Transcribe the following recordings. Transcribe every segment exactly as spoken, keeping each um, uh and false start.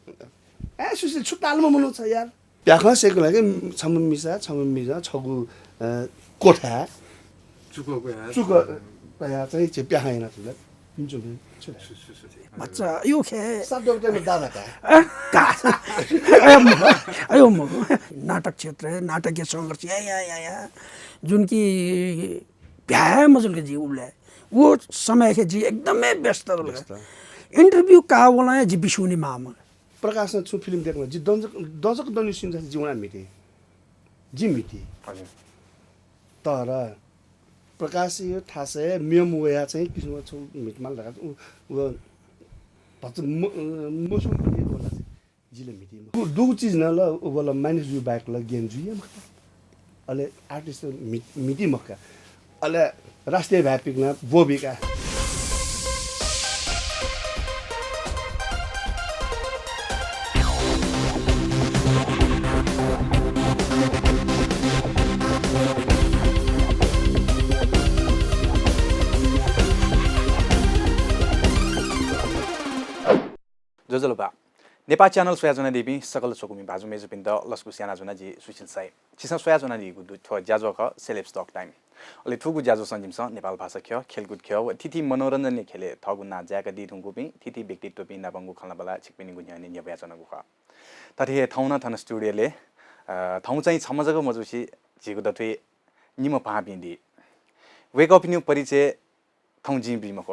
ए, सुशील, छु तालम्ह मनू छ यार? प्याखं सय्‌केगु लागि छम्ह मिसा, छम्ह मिजं, छगू, अ, कोठा चुक कयाः। चुक कयाः चाहिँ झी प्याखं यानाच्वंगु ला। छु, छु, छु, छु। भचा, अयो खे। सात डक्टरमा दादा का। अ, का। अयो मखु, अयो मखु। नाटक क्षेत्र, नाटकीय संघर्ष, या, या, या, या। जुन कि भ्याये मजुल का जि उबलय्। व समय खे जि एकदमै व्यस्त जुल का। व्यस्त। Interview काः वलं हे जि बिस्युं वने माःम्ह। प्रकाशं छुं film दय्‌कल, जि दजक, दजक दनि scene जि वनाः म्हिते। जि म्हिते। हजुर। तर प्रकाशया थासय् म्येम्ह वयाः चाहिँ किसिमं छगू म्हितेमाल धकाः उ, व भचा म-, अ, मस्यू म्हिते वल। जि ला म्हिते मखु। दु-, दुगु चिज नं ला व ला manage जुइ बाहेक ला gain जुइ हे मखु। अले artist म्हि-, म्हिते मखु का। अले राष्ट्रिय भाय् पिकना ब्वःबी का। ज्वजलपा। नेपाः channel स्वयाच्वनादीपिं सकल स्वकुमि भाजु मय्‌जुपिन्त लसकुस यानाच्वना जि सुशील साई। छिसं स्वयाच्वनादीगु दु थ्व ज्याझ्वः खः Celebs Talk Time। अले थुगु ज्याझ्वलं जिमिसं नेपाल भाषा ख्यः, खेलकुद ख्यः व थीथी मनोरञ्जनया ख्यलय् थःगु नां जाय्‌कादी धुंकूपिं थीथी व्यक्तित्वपिं नापंगु खँल्हाबल्हा छिकपिनिगु न्ह्यःने न्ह्यब्वयाच्वनागु खः। थथे हे थौं नं थन studio-लय्, अ, थौं चाहिँ छम्ह जक मजुसे झीगु दथुइ निम्ह पाहांपिं दी। वय्‌कःपिनिगु परिचय थौं जिं बी मखु।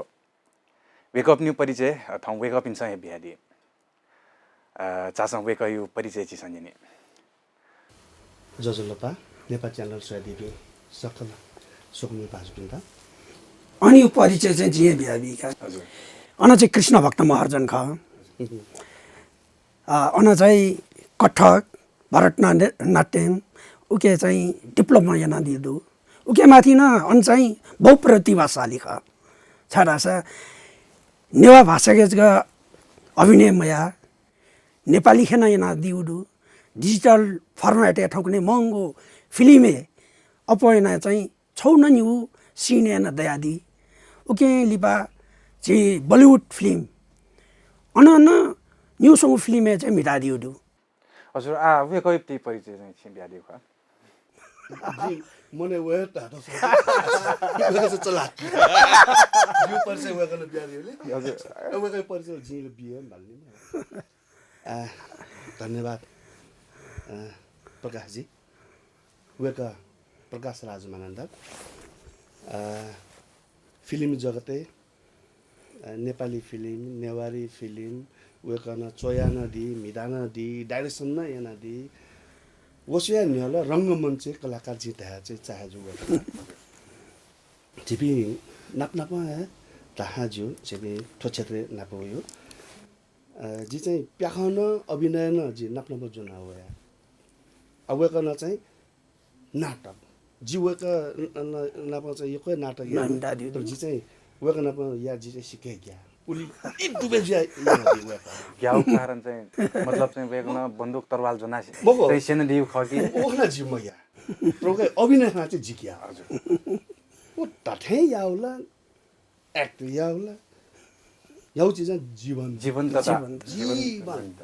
वय्‌कःपिनिगु परिचय, अ, थौं वय्‌कःपिन्सं हे बियादी। अ, झासँ वय्‌कःयागु परिचय झीसं न्यने। ज्वजलपा, नेपाः channel स्वयादीपिं सकल स्वकुमि भाजुपिन्त। अन यो परिचय चाहिँ जिं हे बियाबी का। हजुर। अन चाहिँ कृष्ण भक्त महर्जन खः। अ, अन चाहिँ कथक, भरतनाट्य-, नाट्यम, उके चाहिँ diploma यानादीगु दु। उके माथि नं अन चाहिँ बहुप्रतिभाशाली खः। छाय्‌धाःसा नेवाः भाषाके जक अभिनय मयाः, नेपाली खे नं यानादीगु दु। Digital format-य् थौंकन्हय् महंगु film-य् अप्वः यानाः चाहिँ छगू नं निगू scene यानाः दयादी। उकिं लिपा झी Bollywood film, अन नं निगू स्वंगू film-य् चाहिँ म्हितादीगु दु। हजुर, आ, वय्‌कःयागु परिचय चाहिँ छिं बियादीगु खः। जिं मनय् वये धाःसा वय्‌कः चाहिँ चलाक। जिगु परिचय वय्‌कलं बियादीबलय्। हजुर। ए, वय्‌कःयागु परिचय जिं ला बिये माल नि। आ, धन्यवाद, आ, प्रकाशजी। वय्‌कः प्रकाश राज मानन्धर, आ, film जगतय्, आ, नेपाली film, नेवारी film वय्‌कलं च्वया नं दी, म्हिता नं दी, direction नं यानादी। व स्वया न्ह्यः ला रंगमञ्चय् कलाकार जिं धाये चाहिँ चाहे जू वय्‌कः। झीपिं नाप नाप हे धाःसा ज्यू, झीपिं थ्व क्षेत्रय् नाप वयु। अ, जि चाहिँ प्याखं नं अभिनय नं जि नाप नाप ज्वना वया। अ, वय्‌कलं चाहिँ नाटक। जि वय्‌कः न-, न-, नाप चाहिँ यक्व हे नाटक याये। तर जि चाहिँ वय्‌कः नाप या जि चाहिँ सिक्क ग्याः। उलि दुबे जुया यानादी वय्‌कः। ग्याःगु कारण चाहिँ, मतलब चाहिँ वय्‌कलं बन्दुक तरवाल ज्वना चाहिँ स्यनादीगु खः कि? व खना जि मग्या। तर वय्‌कः अभिनय खना चाहिँ जि ग्याः। हजुर। व धात्थें याःगु ला, act याःगु ला, याःगु चिजं जीवन। जीवन्तता। जीवन। जीवन।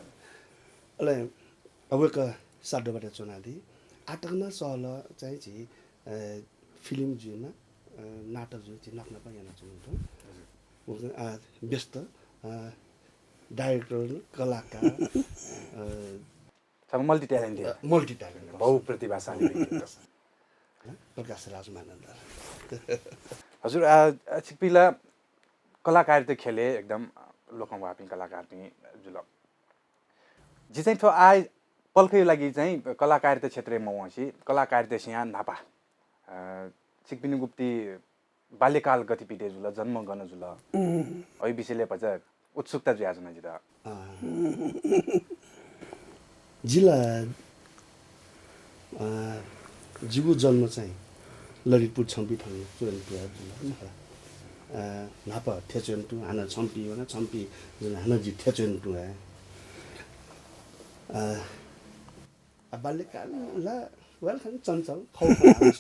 अले अब वय्‌कः सात डबा च्वनादी। आःतक नं सहलह चाहिँ झी, अ, film जुइ नं, अ, नाटक जुइ नं झी नाप नाप यानाच्वनागु दु। हजुर। वय्‌कः, आ, व्यस्त, अ, director, कलाकार, अ, छम्ह multi talented। अ, multi talented। बहुप्रतिभाशाली व्यक्तित्व। प्रकाश राज मानन्धर। हजुर, आ, आ, छिकपिं ला कलाकारिता ख्यलय् एकदम लोकंह्वाःपिं कलाकारपिं जुल। जि चाहिँ थ्व आः पलखया लागि चाहिँ कलाकारिता क्षेत्रय् मवंसे कलाकारिता सियां न्हापा, अ, छिकपिनिगु बाल्यकाल गतिविधि जुल, जन्म गन जुल? उम्। अय् विषयलय् भचा उत्सुकता जुयाच्वना जितः। अँ। जि ला, अँ, जिगु जन्म चाहिँ ललितपुर छम्पी थन चुरेनपुर जुल। अँ, न्हापा थेचुरेनपुर, हानं छम्पी वना, छम्पी जुल, हानं जि थेचुरेनपुर हे। अँ, आ, बाल्यकाल ला, well, खालि चञ्चल, खौ खौ हालस।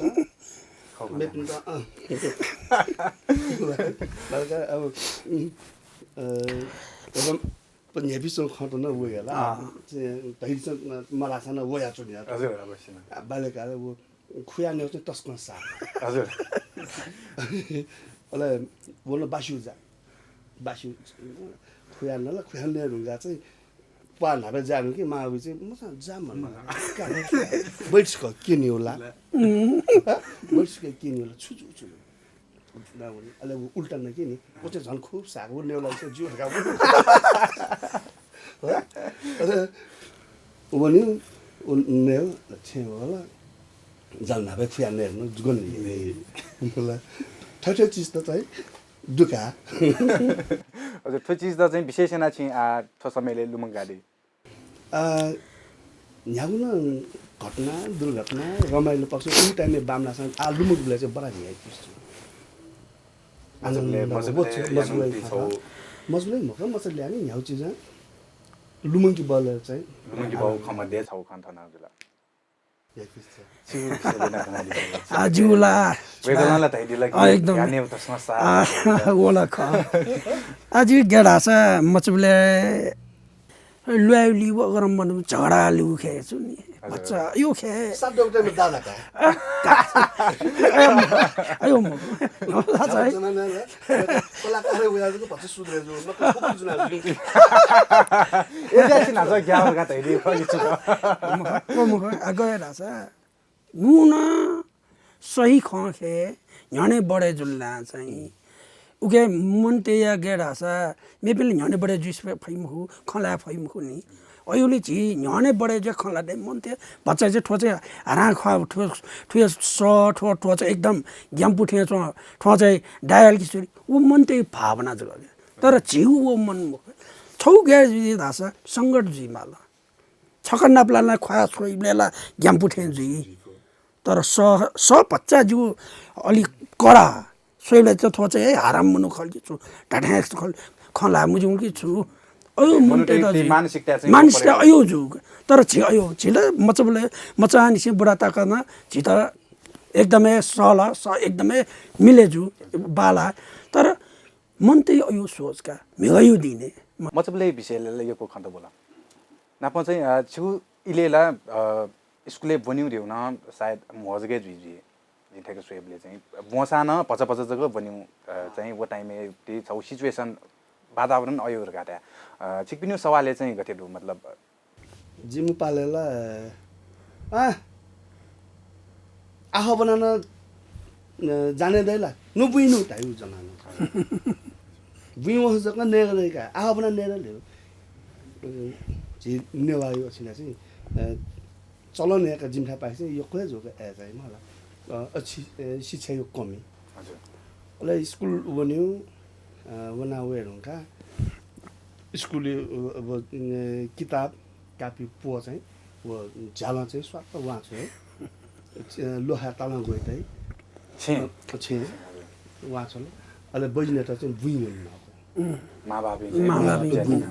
खौ खौ मेपिन्त, अँ। बाल्यकाल, अब, उम्, अ, एकदम न्ह्यापिसं खँ त नं वया ला। अँ। चाहिँ धैर्य चाहिँ मलासा नं वया च्वने यात। हजुर, अवश्य नै। आ, बाल्यकाल व खुया न्यु चाहिँ तस्कं सा। हजुर। अले वन बास्यु जा। बास्यु खुया नला, खुया न्यु रुंगा चाहिँ प्वा न्हापे जा रुंकि मावि चाहिँ मसा जा मन। बैठक के न्यु ला। बैठक के न्यु ला, छु, छु, छु। ना वनी। अले उ उल्टा नकिनि। उ चाहिँ झन् खुब साग उ नेउला चाहिँ जिउ धका। अले उ वनी, उ नेउ, छेँ वला। जाल न्हापे खुया नेउ न जुगन नि। थथे चिज त चाहिँ दुका। हजुर, थ्व चिज त चाहिँ विशेष याना छिं आ थ्व समयले लुमंकादी। अ, न्ह्यागु नं घटना, दुर्घटना, रमाइलो पक्ष, उ time-य् बामलासं आ लुमंक बिले चाहिँ बडा न्ह्याइपुस छु। मजबुले, आनन्द मजबुले, मजबुले, यानुं ति छौ। मजबुले मखु, मजबुले यानि न्ह्याउ चिज लुमंकी बल चाहिँ। लुमंकी बल खँ मध्ये छौ खँ थना जुला। न्ह्याइपुस छ। छु विषय बिना खना दिला। आ, ज्यू ला। वेगलंला धैदिला कि अ, एकदम। याने त समस्या। आ, वला ख। आ, ज्यू गेडासा मजबुले ल्वायु लिउ गरम बन झगडा लिउ खे छु नि। हजुर। बच्चा, यो खे। सात डॉक्टर में दादा का। अयो म, अयो म। होला चाहिँ। जमाना ला, कलाकार हो यार, को बच्चा सुधरे जो, मतलब, कुकुर जुना जुन। ए, ज्याछि ना, जो ग्यावर का तैली, खो कि छु। मुख, को मुख, आ, गए रासा। नु न सही खँ खे, न्ह्यःने बढे जुल्ला चाहिँ। उके मनतेया गय् धाःसा मेपिन्ले न्ह्यःने बढे जुइ फइ मखु, खँ ल्हाये फइ मखु नि। अय्‌युले झी न्ह्यःने बढे जुया खँ ल्हाये मनते भचा चाहिँ थ्व चाहिँ हारां खः, थ्व, थ्व सः, थ्व, थ्व चाहिँ एकदम ग्याम्पु थें च्वं, थ्व चाहिँ डायल किशोरी, व मनते भावना जक। तर झीगु व मन मखु। छौ गय् जुइ धाःसा संगत जुइ माल। छकः नापलाना ख्वाः स्वइबलय् ला ग्याम्पु थें जुइ। तर सः, सः भचा जिगु अलिक कडा। स्वइबलय् चाहिँ थ्व चाहिँ, "हे, हराम मनू खल कि छु, ढाढाय् खल, खँ ल्हाये मज्यूगु कि छु।" अयो मनूतय्‌त जुइ। मानसिकता चाहिँ मानसिकता अयो जु। तर झी अयो, झीला मचाबलय्, मचांनिसें बुढा तक नं झीत एकदमै सः ला, सः एकदमै मिले जु, बाला। तर मनतय् अयो सोच का, म्हिगयु दिने। मचाबलय् विषयलय् ला यक्व खँ त बोला। नापं चाहिँ, अ, छिगु इलय् ला, अ, स्कुलय् ब्वनिउ ध्यउ नं सायद म्हो जक जुइ जुइ। जिं थथे स्वयेबलय् चाहिँ ब्वंसां नं भचा भचा जक ब्वनिउ, अ, चाहिँ व time-य् ति छौ situation वातावरण अयो धकाः धाये। अ, छिकपिनिउ सवालय् चाहिँ गथे दु, मतलब? जिमि पालय् ला, अ, आः ब्वना नं, अ, जाने दइ ला, नु बुइनु धाइउ जमाना। बुइवं जक नयेगु दइ का, आः ब्वना नयेगु दइ। झी नेवाःयु अछि ना चाहिँ, अ, चलन हे का जिमिथाय् पाखे चाहिँ यक्व हे जूगु हे चाहिँ मला। अ, अछि, अ, शिक्षायु कमी। हजुर। अले स्कुल वनिउ, अ, वना वये धुंका स्कुलयु, अ, अब, अ, किताब, कापी, प्व चाहिँ व झ्यालं चाहिँ स्वात्त वांछ्वये। अ, लोहा तालं ग्वय् तइ। छेँ। अ, छेँ। वांछ्वल। अले बजिनेत चाहिँ बुइँ वने माःगु। मांभापिं चाहिँ मांभापिं।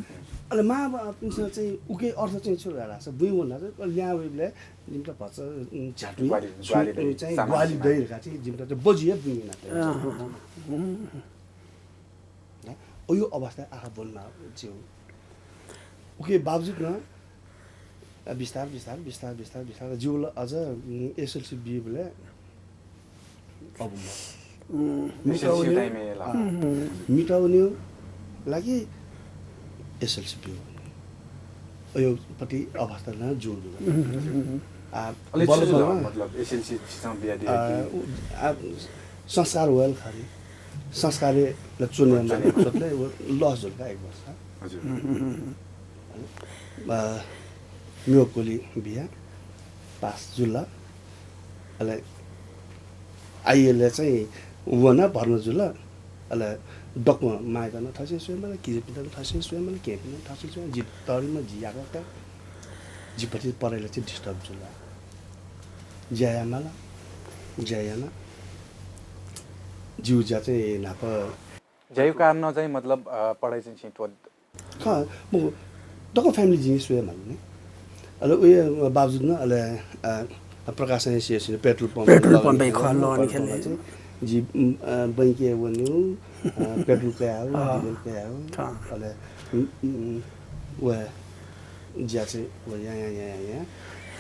अले मांभापिन्सं चाहिँ उके अर्थ चाहिँ छु धाःसा बुइँ वना चाहिँ ल्याहां वइबलय् जिमित भचा, उम्, झ्यातुइ ग्वाहालि, छु, ग्वाहालि दइ, चाहिँ सामान, ग्वाहालि सामान। दइ धकाः चाहिँ जिमित चाहिँ बजिया बुइँ वना तइ। अँ, अँ, अँ। अयो अवस्था आः ब्वना च्यु। उके बावजुद नं, अ, बिस्तार, बिस्तार, बिस्तार, बिस्तार, बिस्तार जिउला अझ, उम्, एसएलसी बीबलय् अब म, उम्, मितौनिउ, time-य् ला। अँ, मितौनिउ लागि एसएलसी बीउ। अयो पति अवस्था नं जुल। आ, अले बल छु जुल, बल, मतलब, एसएलसी छिसं बिया दिया अ, कि? उ, आ, संस्कार वल खरी। संस्कार ल चुने च्वने। मतलब, व loss जुल का एक वर्ष। हजुर। अ, म्यो कोली बिया पास जुल। अले आइएलए चाहिँ वना भर्ना जुल। अले दक्व माय्‌त नं थसे स्वये माल, किजापिन्त नं थसे स्वये माल, केहेँपिन्त नं थसे स्वये माल। जि तःधिम्ह, जि याकः का। जिपट्टि पढाइला चाहिँ disturb जुल। ज्या याये माल, ज्या याना। जिउ ज्या चाहिँ न्हापा ज्यायु कारणं चाहिँ मतलब, अ, पढाइ चाहिँ छिं थ्व खः, मखु, दक्व family जिं स्वये माल नि। अले उहे बावजुद नं अले, अ, प्रकाशन association petrol pump petrol pump खः, लन खेले। चाहिँ जि, उम्, अ, बैंकय् वनिउ, अ, पेट्रोल कयाउ, अँ। डिजल कयाउ। अँ। अले, उम्, उम्, व ज्या चाहिँ व या, या, या, या, या,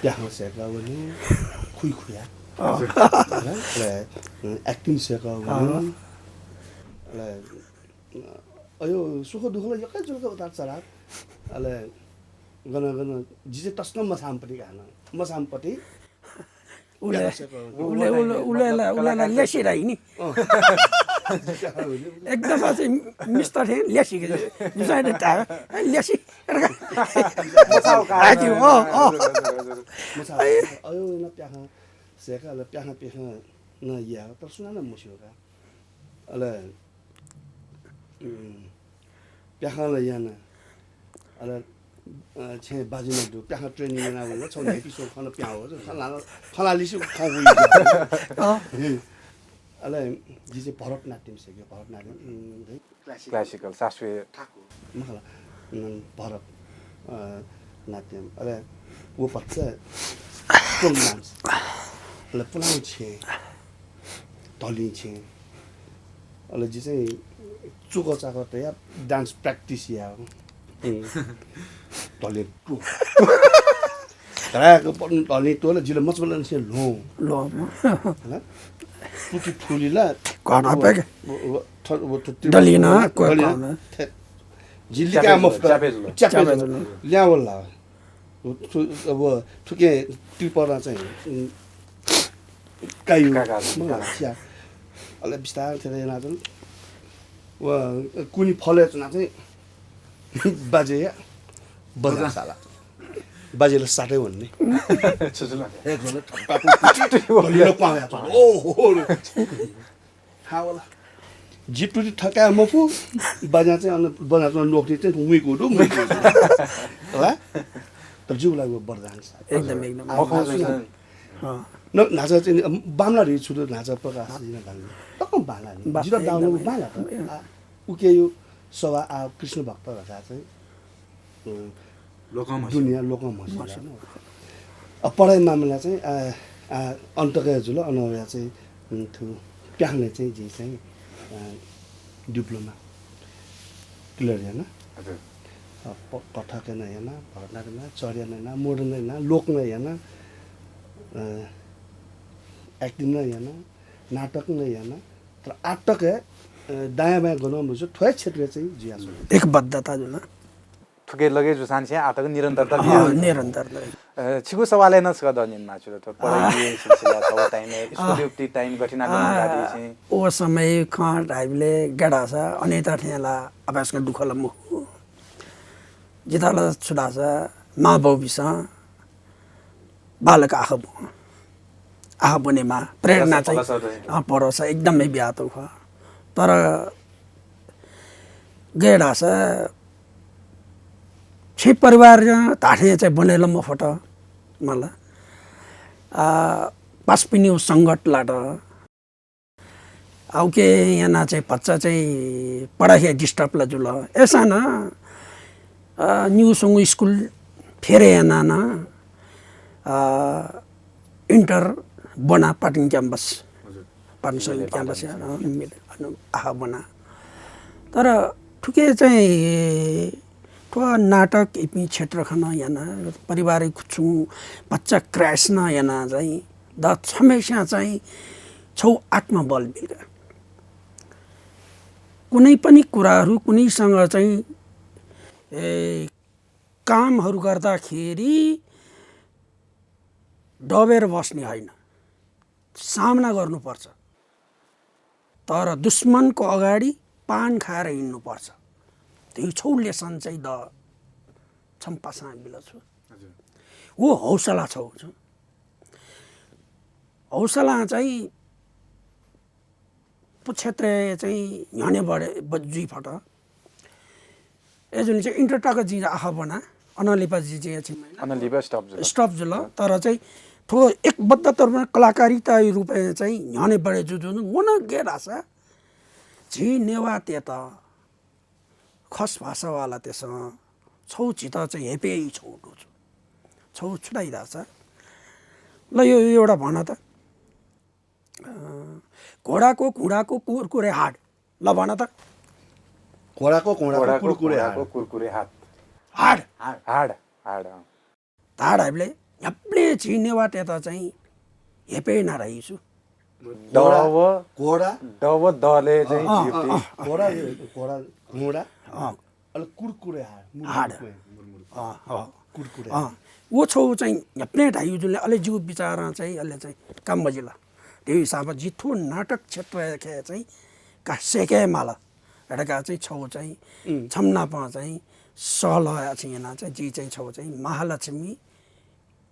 प्याखं सय्‌का वने, खुइ खुया। अँ। अले, अले, अँ, acting सय्‌का वने। अँ। अले, अँ, अयो, सुख दुःख ला यक्व जुल का उतार चढाव। अले, गन, गन, जि चाहिँ तसकं मछामपट्टि का हानं। मछामपट्टि उले, प्याखं सय्‌का वने। उले, उले, उले ला, उले ला ल्यासी राइ नि। अँ। एकदम अझै मिस्टर हे ल्यासी के, जुसाइड ता, ए, ल्यासी। मछाउ का। हाति, अँ, अँ। हजुर, हजुर, हजुर। मछाउ। अयो, न प्याखं सय्‌का, अले प्याखं, प्याखं न या, तर सुनानं मस्यू का। अले, उम्, प्याखं ला याना। अले, अ, छेँ बाजुमा दु, प्याखं training याना वल, छौ न्ह्याइपिसं खन प्यां हो, खन लाल, खन लालिसि खौ हुइ। अँ। अले, जि चाहिँ भरतनाट्यम सय्‌के, भरतनाट्यम, उम्, है। Classical, शास्त्रीय। ठाकु। मखला, उम्, भरत, अ, नाट्यम। अले, वो भचा strong dance। अले, पुलां छेँ, धलिं छेँ। अले, जि चाहिँ चुक चाक तया dance practice या। उम्। धलिं टु। धलाक पन धलिं टु ला जिले मचमलन से लो। लो। हला? टुटी ठुली ला। कौन आपे? वो, वो, वो, थो-, वो टुटी दलिना, कोई दलिना। कौन? थे-, जिल्ली च्यापे का जुल, मफ कर। च्यापे जुल। च्यापे च्यापे जुल। जुल। ल्यावल ला। व थु-, अब थुके त्रिपरा चाहिँ, उम्, कायु, काका, मखला, काका। स्या। अले बिस्तार थेर याना जुल। व कुनी फले चुना चाहिँ बाजे या बजा साला। बाजेले साटै भन्ने। छु छु ला। हे गले ठक्का पुटी। गलिलो पाया त। ओ हो हो। थाहा होला। जिप टुटी थकाया मफु, बाजा चाहिँ अन बजा चाहिँ नोक्ने चाहिँ मुइको दु, मुइको दु। होला? तर जिउ लाग्यो वरदान छ। एकदम, एकदम। आ, मफु नाचा चाहिँ। अँ। न, नाचा चाहिँ, अम, बामला रे छु त नाचा प्रकाश जिना बामला। तक बामला नि। बा-, जिरा एकदम, दाउनु एकदम। बामला त। आ, उके यो सभा आ कृष्ण भक्त भका चाहिँ। अँ, लोकं म्हसिल। दुनिया लोकं म्हसिल। म्हसिल। अब पढाइ मामला चाहिँ, आ, आ, अन्तकय जुल, अनया चाहिँ, उम्, थु, प्याखं चाहिँ, जि चाहिँ, आ, diploma clear याना। हजुर। अ, प-, कथक नं याना, भरतनाट्यम याना, चर्या नं याना, modern नं याना, लोक नं याना, अ, acting नं याना, नाटक नं याना, तर आतक हे, अ, दायाँ बायाँ गनं मजू, थ्व हे क्षेत्र चाहिँ जुया छु। एकबद्धता जुल। थुके लगे जुसांनिसें आतक निरन्तरता अँ, बिया। निरन्तरता। अ, छिगु सवालय् नं छकः दनिन माचुल थ्व पढाइ सिलसिला थ्व time-य् स्कुल युक्ति time गथिना आ, गथिना गादिसिं। ओ समय खँ धाइबले गडासा अनेता थें ला अभ्यासका दुःख ला मखु। जिता ला छु धासा मां बौबिसं बालक आखा ब्वं। आखा ब्वनेमा प्रेरणा भरोसा चाहिँ, भरोसा चाहिँ। अँ, भरोसा एकदमै बियातौ खः। तर गय् धासा छेँ परिवार धाथें चाहिँ ब्वनेल मफुत मला। आ, पासापिनिगु संगत लात। आ, उके याना चाहिँ भचा चाहिँ पढाइया disturb ला जुल। अय्सां नं, अ, निगू स्वंगू स्कुल फेरे याना नं, अ, inter ब्वना पाटन campus। हजुर। पाटन campus या, अ, मिले, अन आखा ब्वना। तर थुके चाहिँ थ्व नाटक इपिं क्षेत्र खन याना, पारिवारिक छुं भचा crash नं याना चाहिँ द छम्हेस्यां चाहिँ छौ आत्मबल बिल का। कुनै पनि कुराहरू कुनैसँग चाहिँ, ए, कामहरू गर्दाखेरि दबेर बस्ने होइन, सामना गर्नुपर्छ। तर दुश्मनको अगाडि पान खाएर हिँड्नुपर्छ। त्यो छौ lesson चाहिँ द छम्पासां बिल छु। हजुर। वो हौसला छौ छु। हौसला चाहिँ पु क्षेत्रय् चाहिँ न्ह्यःने बढे, ब-, जुइ फत। ए जुन चाहिँ inter तक जिं आखा ब्वना, अनंलिपा जि चाहिँ छिं अनंलिपा stop जुल। Stop जुल, तर चाहिँ थ्व एकबद्ध तौरमा कलाकारिता रूपय् चाहिँ न्ह्यःने बढे जु जुन वन गय् धासा झी नेवाःतय्त खस भाषावालातय्सं छौ झीत चाहिँ हेपे याइ छौ दु छु। छौ छु धाइ धासा ल यो, यो एउटा भन त। अँ, घोडाको घुँडाको कुरकुरे हाड। ल भन त। घोडाको घुँडाको घोडाको कुरकुरे हाड। घुँडाको कुरकुरे हाड। हाड। हाड। हाड। हाड, अँ। धाड हाइबले न्ह्याबलें झी नेवाःतय्‌त चाहिँ हेपे याना धाइ छु। द व घोडा। द व दले चाहिँ अँ, अँ, अँ। घोडा, घोडा, घोडा। अँ। अले कुरकुरे हाड, हाड। मुरमुरे। अँ, अँ। कुरकुरे अँ। हाड। व छौ चाहिँ न्ह्याबलें धाइ जुले अले जिगु विचारं चाहिँ अले चाहिँ काम मजिल। त्यो हिसाबं जि थ्व नाटक क्षेत्रय् चाहिँ का सेके माल। धकाः चाहिँ छौ चाहिँ उम्। छम्ह नापं चाहिँ सहलह याना चाहिँ जि चाहिँ छौ चाहिँ महालक्ष्मी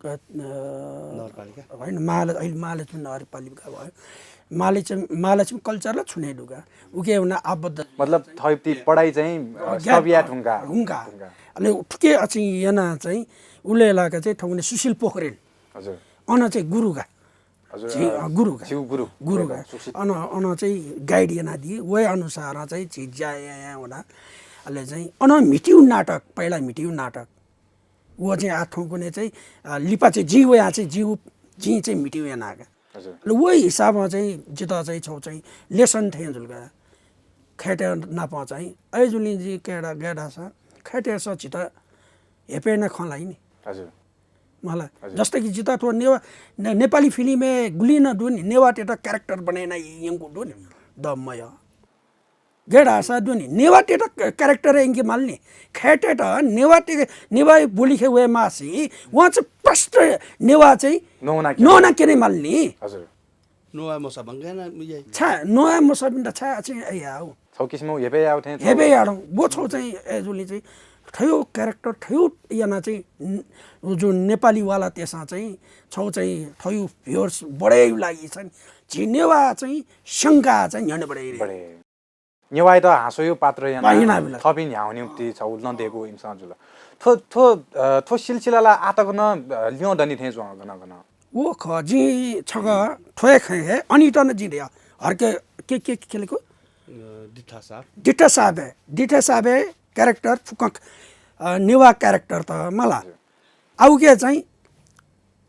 क-, अ, नगरपालिका? होइन, महाल-, अहिले महालक्ष्मी नगरपालिका भयो। महालक्ष्मी, महालक्ष्मी कल्चर ला छुने दुगा। उके हुना आबद्ध मतलब थैपति पढाइ चाहिँ, अ, ज्ञान, सब यात हुंका। हुंका। हुंका। अनि थुके अचिं याना चाहिँ उले लाका चाहिँ थौने सुशील पोखरेल। हजुर। अन चाहिँ गुरुगा। हजुर, झी, अ, अ, गुरुगा। झिउ गुरु। गुरुगा। एकदम सुशील। अन, अन चाहिँ गाइड यानादी। वै अनुसार चाहिँ झी ज्या या, या वना। अले चाहिँ अन म्हितिउ नाटक, पहिला म्हितिउ नाटक। व चाहिँ आ थौंकुने चाहिँ, अ, लिपा चाहिँ जि वया चाहिँ जिउ, जि चाहिँ म्हितिउ यानागा। हजुर। अले वै हिसाबं चाहिँ जित चाहिँ छौ चाहिँ लेसन थें जुलगा। खैटे नापं चाहिँ, अय् जुलिं जि केडा, गेडासा, खैटेस जित हेपेना खँ लाई नि। हजुर। मला। हजुर। जस्तै कि जिता थ्व नेवा-, ने-, नेपाली फिल्मय् गुलिं नं दु नि, नेवाःतय्‌त character बनायना यंकु दु नि, द मय। गेडासा दु नि, नेवाःतय्‌त क-, character यंके माल नि, खैटेत नेवाःतय्, नेवाः बोली खे वये मासी, वं चाहिँ प्रष्ट नेवाः चाहिँ नहुना क्यने। नहुना क्यने माल नि। हजुर। नोआ मसा बंगेना मुये। छा, नोआ मसा बिन्दा छा, अचिं, ए, याउ। छौ किसिमौ हेपे याउ थें, छौ हेपे याडौं। बो छौ चाहिँ, ए, जुलि चाहिँ, थयौ character, थयौ याना चाहिँ, न-, जो नेपाली वाला तेसा चाहिँ, छौ चाहिँ, थयौ viewers बढे लागि चाहिँ, झी नेवा चाहिँ, शंका चाहिँ, न्ह्यने बढे। बढे। नेवाःयात हाँसोयु पात्र याना, बाहिना बिला। थपिं न्ह्याउनिउ ति छौ नं देगु इमिसं जुल। थ्व, थ्व, अ, थ्व सिलसिला ला आतक नं, अ, ल्यं दनि थें जुवा गन गन। व ख, जिं छगः थ्वय् खँय् हे अनित नं जिं धया। हर्के के, के, के लेको? अ, दिठा साब। दिठा साबे, दिठा साबे character फुकं, अ, नेवा character त मला। हजुर। आउके चाहिँ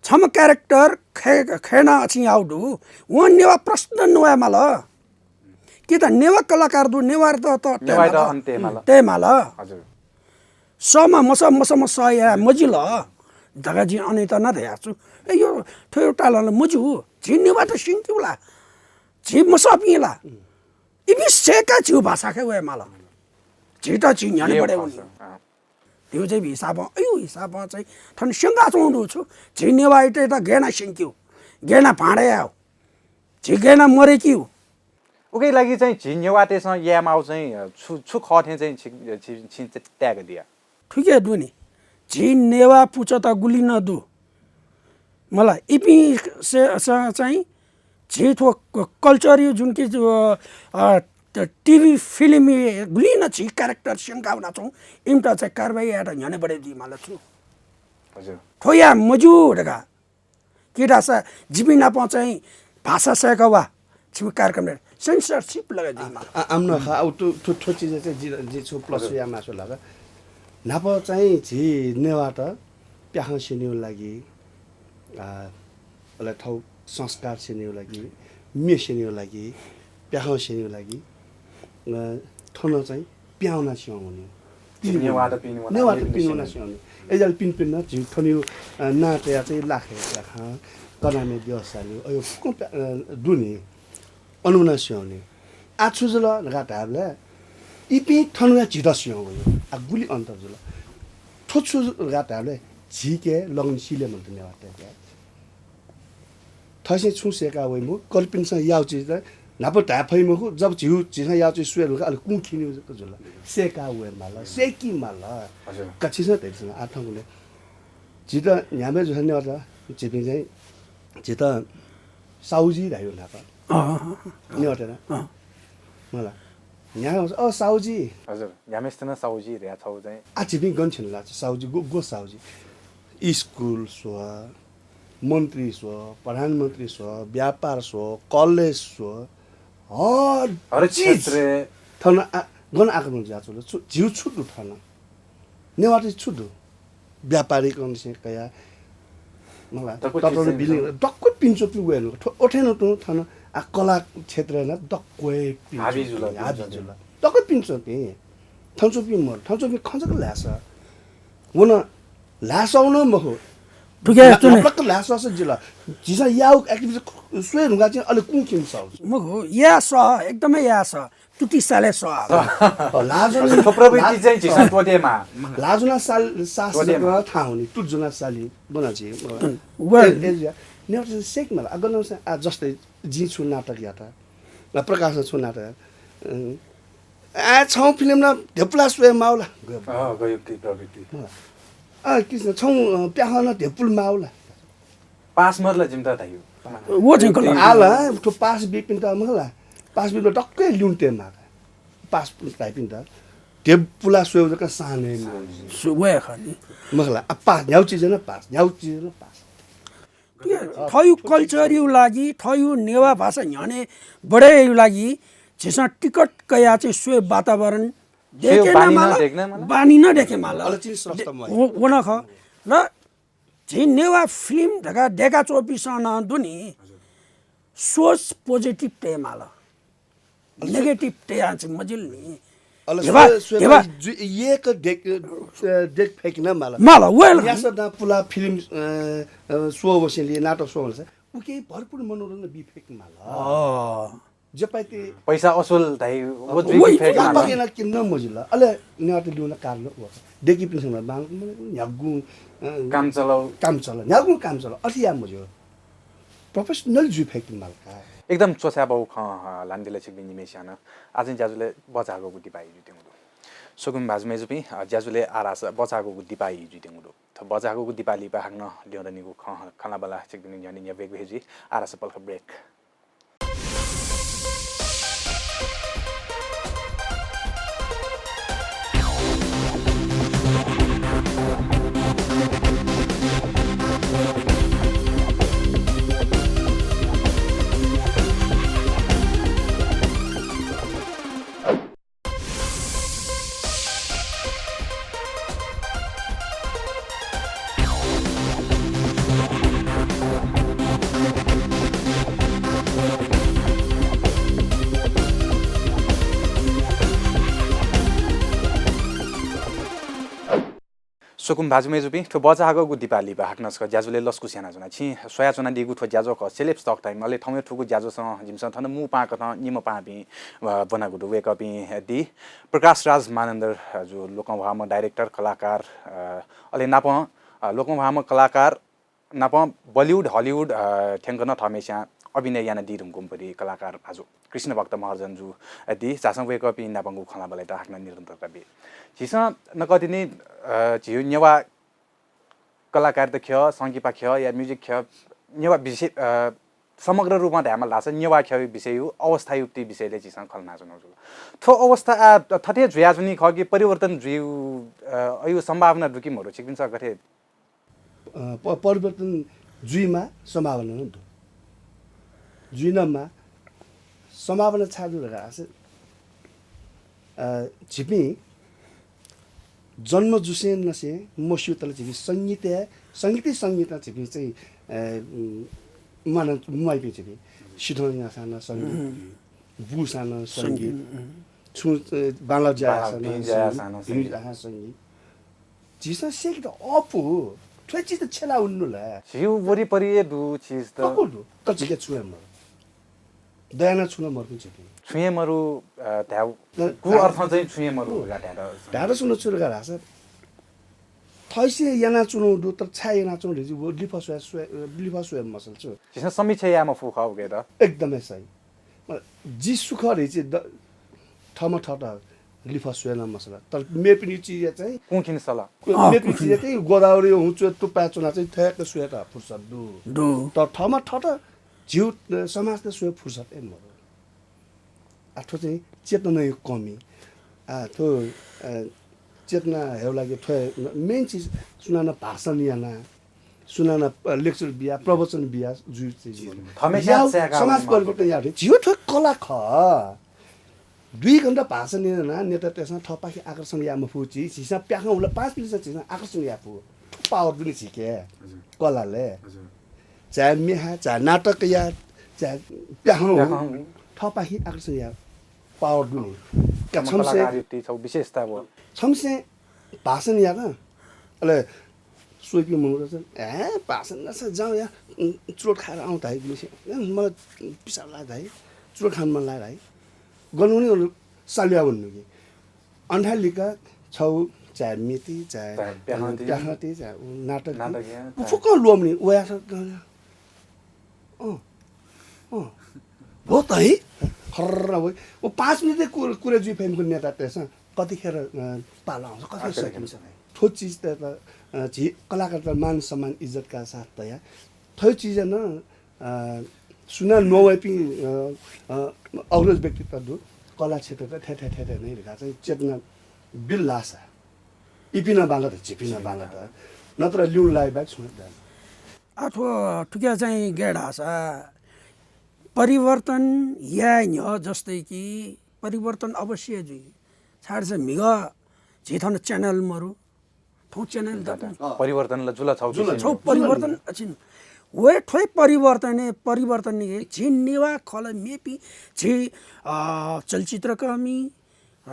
छम्ह character खै-, खैना अछिं आउ दु। वं नेवा प्रष्ट नवाये माल। कि त नेवा कलाकार दु, नेवा त, त नेवा त माल। अन ते माल। ते माल। हजुर। समा मस, मस, मस या मजिल। धका जिं अनित नं धया छु। ए, यो थ्व एउटा लन मजु। झी नेवा त सिंकिउला। झी मसपिं ला। इमि सेका झिउ भाषा खे वये माल। झीत झी न्ह्यने बढे उनी। अँ। त्यो चाहिँ हिसाबं, अयु हिसाबं चाहिँ थन स्यंका च्वंदु छु। झी नेवाःयात गय् याना स्यंकिउ, गय् याना भाँडे याउ, झी गय् याना मरेकिउ। उके लागि चाहिँ झी नेवाःतय्‌सं याये माउ चाहिँ, अ, छु, छु खः थें चाहिँ छि, छि, छि, छि ताय्‌का दिया? थुके दुनि। झी नेवा पुचःत गुलि नं दु। मला इपिं से, स, चाहिँ झी थ्व क-, culture यु जुन कि, अ, अ, त-, TV film यु गुलि नं झी character स्यंका वना छौं, इमित चाहिँ कारवाही यायेत न्ह्यने बढे जुइ माल छु। हजुर। थ्व या मजु धका। कि धासा जिपिं नाप चाहिँ भाषा सय्‌का वा, छिमि कार्यक्रम रे, censorship लगे जुइ माल। आ, आ, आम न खा, आउ थ्व, थ्व, थ्व चिज चाहिँ जि, जि छु plus हजुर। या मासु लाग। नाप चाहिँ झी नेवाःत प्याखं स्यनेउ लागि, आ, अले थौ संस्कार स्यनेउ लागि, म्ये स्यनेउ लागि, प्याखं स्यनेउ लागि, अ, थन चाहिँ प्याउना स्यं हुने। नेवाःत पिने वना, नेवाःत पिने वना स्यं हुने। एजाल पिन पिन न झिउ थनिउ, अ, नां तया चाहिँ लाखे लाखा कनामे व्यवस्था नि, अयो फुकं प्या-, अ, दुने। अन वना स्यं हुने। आ छु जुल धका धायेबले इपिं थन वया झीत स्यं हुने। आ गुलि अन्तर जुल। थ्व छु जुल धका धायेबले झीके लगनशील मन्त नेवाःत। थसे छुं सेका वइ मखु, कलिपिन्सं याउ चिज त न्हापा धाये फइ मखु, जब झिउ, झीसं याउ चिज स्वये धुंका अले कुँ खिनिउ जक जुल। सेका वये माल, सेकी माल। हजुर। कछिसं धइसं आ थौंकन्हय् झीत न्ह्याम्हे जुसा नेवाःत, झीपिं चाहिँ, झीत साउजी धाइउ न्हापा। अँ, अँ, अँ। नेवाःत ना? अँ। मला। न्ह्याम्हे, "अ, साउजी।" हजुर, न्ह्याम्हेसित नं साउजी धया छौ चाहिँ। आ, झीपिं गन छिन ला, साउजी, गु, गु साउजी। स्कुल स्व, मन्त्री स्व, प्रधानमन्त्री स्व, व्यापार स्व, कलेज स्व, हर हर चिज। क्षेत्र। थन आ, गन आक्रमण जुया छौ ल, छु, झिउ छु दु थन? नेवाःत छु दु? व्यापारीकरण से कया, मला, दक्व चिज ततल चाहिँ बिलिङ, दक्व पिन्चोपि वयेनु। थ्व ओथेन तुं थन आ कला क्षेत्र न दक्व पिन्चोपि, हाबी जुल, हाबी जुल। दक्व पिन्चोपि। थन्चोपि मर, थन्चोपि खंजक ल्यास। व नं ल्हाः सःगु नं मखु। थुके ला-, चुने। लापलक्क ल्हाः सःसा जिल। झीसं याःगु activity स्वये धुंकाः चाहिँ अले कुंखिने सः। मखु, याये सः, एकदमै याये सः। तुति साले सः। अ, ल्हाः ज्वना-, थ्व प्रवृत्ति ल्हाः चाहिँ झीसं त्वःतेमाः। ल्हाः ज्वना साल, सास त्वःतेमाः। जक थाहां वनी, तुति ज्वना साली ब्वना झी। व ए, ए, या। नेवाःतय्सं सय्के माल। अ, गन नं आ, जस्तै जिं छुं नाटक यात। अ, प्रकाशं छुं नाटक यात। अ, आ, छं फिल्म नं धेपुला स्वये माःगु ला। अ, गयो कि प्रवृत्ति। अ, किसिम छं, अ, प्याखं नं धेपुल माःगु ला। पास मरु ला जिमित धाइगु। व चाहिँ कल। आः ला, थ्व पास बीपिन्त मखु ला, पास बीपिन्त दक्वं ल्यूने तयेमाः का। पास धाइपिन्त धेपुला स्वयेगु जक सानय् सु-, वया खः नि। मखु ला, आ, पास, न्ह्यागु चिजय् नं पास, न्ह्यागु चिजय् नं पास। थःगु culture-या लागि, थःगु नेवाः भाषा न्ह्यःने बढय् यायेगु लागि झीसं टिकट कयाः चाहिँ स्वये वातावरण स्वये देखे बानी नं माल, देखे माल। बानी नं देखे माल। अले चाहिँ स्रष्टा दे-, मया। व, व नं खः। र झी नेवाः फिल्म धकाः देका च्वंपिन्सं नं दु नि, हजुर। सोच positive तये माल, अले negative तयाः चाहिँ मजिल नि। अले धेबा, स्व-, स्व-, धेबा। जु-, येक देख, अ, देख फेकिन माल। माल, well। न्यासः दां पुलाः फिल्म, अ, अ, स्वः वसेंलि, नाटक स्वः वसेंलि, उके भरपूर मनोरञ्जन बी फेक माल। अ। ज्यापाइति पैसा असुल धाइ, व अ, जुइ वइ, फेक माल। नाटक याना किन मजिल। अले नेवाःत ल्यूने कारण व। देकीपिन्सं नं बांलाक न्ह्यागुं, अ, काम चलाउ। काम चलाउ, न्ह्यागुं काम चलाउ। अथे याये मज्यू। Professional जुइ फय्केमाल का। एकदम च्वछाय् बाउ खँ, अ, ल्हानादिल छिकपिं निम्हय्सियां नं। आः चाहिँ ज्याझ्वलय् बचाःगुगु दिपाः जुइत्यंगु दु। स्वकुमि भाजु मय्जुपिं, अ, ज्याझ्वलय् आः धाःसा बचाःगुगु दिपाः जुइत्यंगु दु। थ्व बचाःगुगु दिपाः लिपा हाकनं ल्यं दनिगु खँ खँल्हाबल्हा छिकपिनि न्ह्यःने न्ह्यब्वयेगु हे जुइ। आः धाःसा पलख break। स्वकुमि भाजु मय्जुपिं, थ्व बचाःगुगु दिपाः लिपा हाकनं छकः ज्याझ्वलय् लसकुस यानाच्वना। छिं स्वयाच्वनादीगु थ्व ज्याझ्वः खः Celebs Talk Time। अले थौंया थुगु ज्याझ्वःसं जिमिसं थन मू पाहां कथं निम्ह पाहांपिं, अ, ब्वनागु दु। वय्कःपिं दी प्रकाश राज मानन्धर, अ, जु लोकंह्वाःम्ह director, कलाकार, अ, अले नापं, अ, लोकंह्वाःम्ह कलाकार नापं Bollywood, Hollywood, अ, थ्यंक नं थःम्हस्यां अभिनय यानादी धुंकूम्ह पति कलाकार भाजु कृष्णभक्त महर्जन जु, अ, दी। झासँ वय्कःपिं नापंगु खँल्हाबल्हायात हाकनं निरन्तरता बी। झीसं नकतिनि, अ, झीगु नेवाः कलाकारिता ख्यः, संकिपा ख्यः या music ख्यः, नेवाः विषय, अ, समग्र रूपमा धायेमाल धाःसा नेवाः ख्यःया विषयया अवस्थाया उति विषयलय् झीसं खँ ल्हानाच्वनागु जुल। थ्व अवस्था आः थथे जुयाच्वनी खः कि परिवर्तन जुइगु, अ, अयु सम्भावना दु कि मदु? छिकपिन्सं गथे अ, प-, परिवर्तन जुइमाः, सम्भावना नं दु। जुइ नं माः। सम्भावना छाय् दु धकाः धाःसा, अ, झीपिं जन्म जुसें नसें मस्यूतले झीपिं संगीतय्, संगीतय्, संगीतं झीपिं चाहिँ, अ, उम्, म्वाना, म्वाइपिं झीपिं। सिथं याःसां नं संगीत, उम्। बूसां नं संगीत, संगीत, उम्। छुं, अ, बांलाः ज्या बांलाः याःसां नं भिं ज्या संगीत, याःसां नं भिं संगीत। ज्या याःसां नं संगीत। झीसं स्यकेत अःपु, थ्व चिज त छ्यला उन्नु ला। झीगु वरिपरि हे दु चिज त। दक्व दु, तर झीके छुं हे मरु। दयाना छुं नं मरु झीके। छुं हे मरु, अ, धायेगु अर्थं चाहिँ छुं हे मरु धकाः धायेत। धायेत छुं नं छु धकाः धाःसा, थःसिं यानाच्वनागु दु, तर छाय् यानाच्वनागु धइगु व लिफः स्वये, स्वये, लिफः स्वये मसल छु। झीसं समीक्षा याये मफु खः उके त। एकदमै सही। जि सु खः धइगु द-, थःम्हं थःत लिफः स्वये नं मसल। तर मेपिनि चिजया चाहिँ कुंखिने सल। अँ, मेपिनि कुंखिने। चिजया चाहिँ गोदावरी हुँ च्वय् तुप्पाय् च्वना चाहिँ थय्क स्वयेत फुर्सद दु। दु। तर थःम्हं थःत झीगु, अ, समाजत स्वये फुर्सद हे मरु। आ, थ्व चाहिँ चेतनाया कमी। आ, थ्व, अ, चेतना हयेगु लागि थ्व main चिज सुनानं भाषण याना, सुनानं, अ, lecture बिया, प्रवचन बिया जुइ चाहिँ थःम्हस्यां याउ, चाय्काः समाज वनेमाः। परिवर्तन याउ। झीगु थ्व कला खः। दुई घण्टा भाषण याना नेतातय्सं थःपाखे आकर्षण याये मफु छि, झीसं प्याखं हुला पाँच मिनेटसं झीसं आकर्षण याये फु। थ्व power दु नि झीके। हजुर। कलालय्। हजुर। चाहे म्ये हाँ, चाहे नाटक या, चाहे प्याखं हु, प्याखं हु। थःपाखे आकर्षण याये power दु नि। का छम्हस्यां कलाकारयुक्ति छौ विशेषता व। छम्हस्यां भाषण यात, अले स्वइपिं मनूत चाहिँ, "हे, भाषण नसा जाऊ या, उम्, चुरोट खाएर आउँ धाइ गुलिसे। ए, मलाई पिसाब लाग धाइ, चुरोट खान मन लाग धाइ। गर्नुनि सालुया वन्नु कि।" अन्थाय् लिका छौ चाहे मेति, चाहे चाहे प्याखंति। प्याखंति, चाहे उ नाटक, नाटक या, उ चाहे फुक्कं ल्वःमनी, वया स-, अँ, अँ। हो त है? खर्र वइ। उ पाँच मिनेटय् कुर-, कुरा जुइ फइमखु नेतातय्‌सं कतिखेर, अ, पाला आउँछ, कतिखेर आखिर सकिन्छ। थ्व चिज त, अ, झी कलाकारत मान सम्मान इज्जतका साथ तया। थ्व चिज न, अ, सुना नवइपिं, अ, अ, अग्रज व्यक्तित्व दु, कला क्षेत्रत थ्या, थ्या, थ्या, थ्या नै धकाः चाहिँ चेतना बिल लासा। इपिं नं बांलात, झीपिं नं बांलात। नत्र ल्यूल्यू लाइ बाहेक छुं दन। आ, थ्व थुकिया चाहिँ गय् धाःसा परिवर्तन याये न्ह्यः जस्तै कि परिवर्तन अवश्य जुइ। छाय् धाःसा म्हिगः झी थन channel मरु, थौं channel दत। अँ। परिवर्तन ला जुल छौ जुल, किसिम। छौ जुल परिवर्तन नि। अछिन। वे थ्वय् परिवर्तन, परिवर्तन नि झी नेवाः खलः मेपिं झी, अ, चलचित्रकर्मी, अ,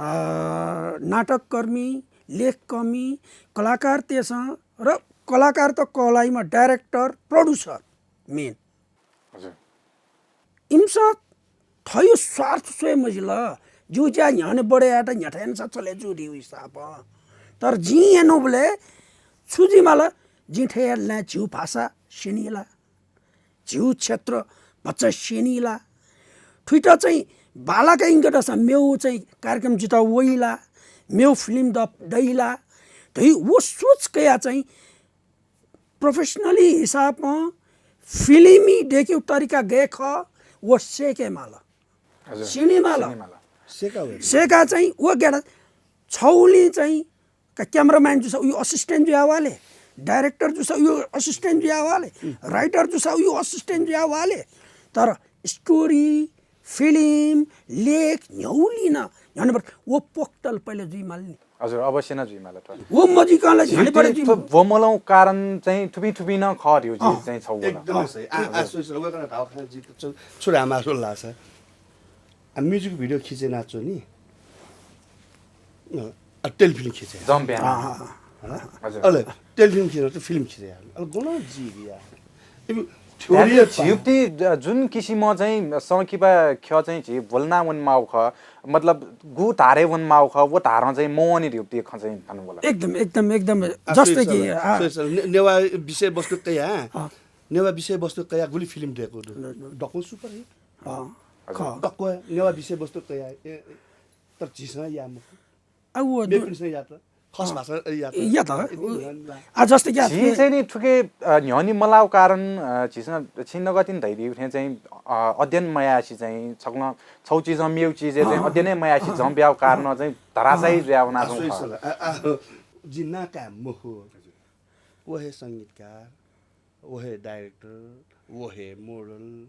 नाटककर्मी, लेखकर्मी, कलाकारतय्‌सं र कलाकारत कहलाइम्ह director, producer main। हजुर। इमिसं थयु स्वार्थ स्वये मजिल। जिउ ज्या न्ह्यःने बढे यायेत न्ह्यथाय् यानाः चले जू धइगु हिसाबं। तर जिं यनुबलय् छु जुइ माल, जिं थथे याये ला, झिउ भाषा स्यनी ला, झिउ क्षेत्र भचा स्यनी ला, थुइत चाहिँ बांलाक यंके दःसा मेउ चाहिँ कार्यक्रम जुइत वइ ला, मेउ film द-, दइ ला, धइ व सोच कयाः चाहिँ professionally हिसाबं फिल्मी देकेउ तरिका गय् खः, व सेके माल। हजुर। स्यने माल। स्यने माल। सेका वये। सेका चाहिँ व गय् धाःसा छौलिं चाहिँ का cameraman जुसा उयो assistant जुया वाले, director जुसा उयो assistant जुया वाले, writer जुसा उयो assistant जुया वाले। तर story, film, लेख न्ह्यौलिन न्ह्यःने बढे व पोख्तल पहिले जुइ माल नि। हजुर, अवश्य नं जुइ माल थ्व। व मजिकं ला झ्याने परे झिउति जुइ थ्व माल। ब्वमलौ कारण चाहिँ थुपिं थुपिं नं खः धइउ झी अँ। चाहिँ छौ वल। एकदम सही। आ, आ, सोच ल, वय्‌कलं धाःगु खँ जितः छु, छु धायेमाः स्वल धाःसा। आ, music video खिचे याना च्वनी। अ, आ, telefilm खिचे। जम्प याना। अँ, अँ, अँ। हला? हजुर। अले telefilm खिचे याना त film खिचे याना। अले गन जिया। इबु theory या झिउति, अ, जुन किसिम चाहिँ संकिपा ख्यः चाहिँ झी ब्वलना वनेमाउ खः, मतलब गु धारे वनेमाउ खः, व धारं चाहिँ मवने धइउति खँ चाहिँ थन वल। एकदम, एकदम, एकदम। आ, जस्तै सोइसल, कि, आ। सोइसल, ने-, नेवा विषय वस्तु कया, अँ। नेवा विषय वस्तु कया गुलि film देकु दु। ल, ल। दक्व superhit। अँ, हजुर। खः। दक्व नेवा विषय वस्तु कया, ए, ए, तर झीसं या मखु। आ, व दु- मेपिन्सं यात। खस अँ। भाषा यात। यात। यति न्ह्यःने ला। आ, जस्तै क्या, झी ए- चाहिँ नि थुके, अ, न्ह्यःने मलाउ कारण, अ, झीसं छिं नकतिनि धइदिउ थें चाहिँ, अ, अध्ययन मयासे चाहिँ छकलं छौ चिजं मेउ चिजय् चाहिँ अँ। अध्ययनय् मयासे अँ। जम्प याउ कारण अँ। चाहिँ धराशायी अँ। जुया वना आ, छौ सोइसल। खः। आ, आ, जि नाकाः मखु। व हे संगीतकार, व हे director, व हे model,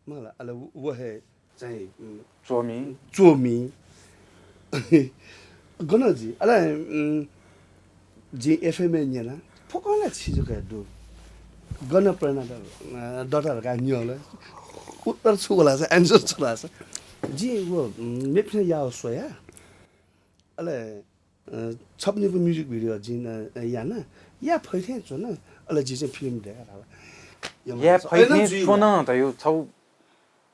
मला, अले व, व हे चाहिँ, उम्, च्वमि। च्वमि। गन जि, अले, उम्, जि FM य् न्यना, फुक्कं ला छि जक हे दु। गन प्रेरणा द-, अ, दत धकाः न्यंल। उत्तर छु वल धाःसा, answer छु वल धाःसा। जि व, उम्, मेपिन्सं याव स्वया। अले अ, छपनिपु music video जिं, अ, याना, या फैथें च्वन, अले जि चाहिँ film दय्‌का धाल। या फैथें च्वन धइउ छौ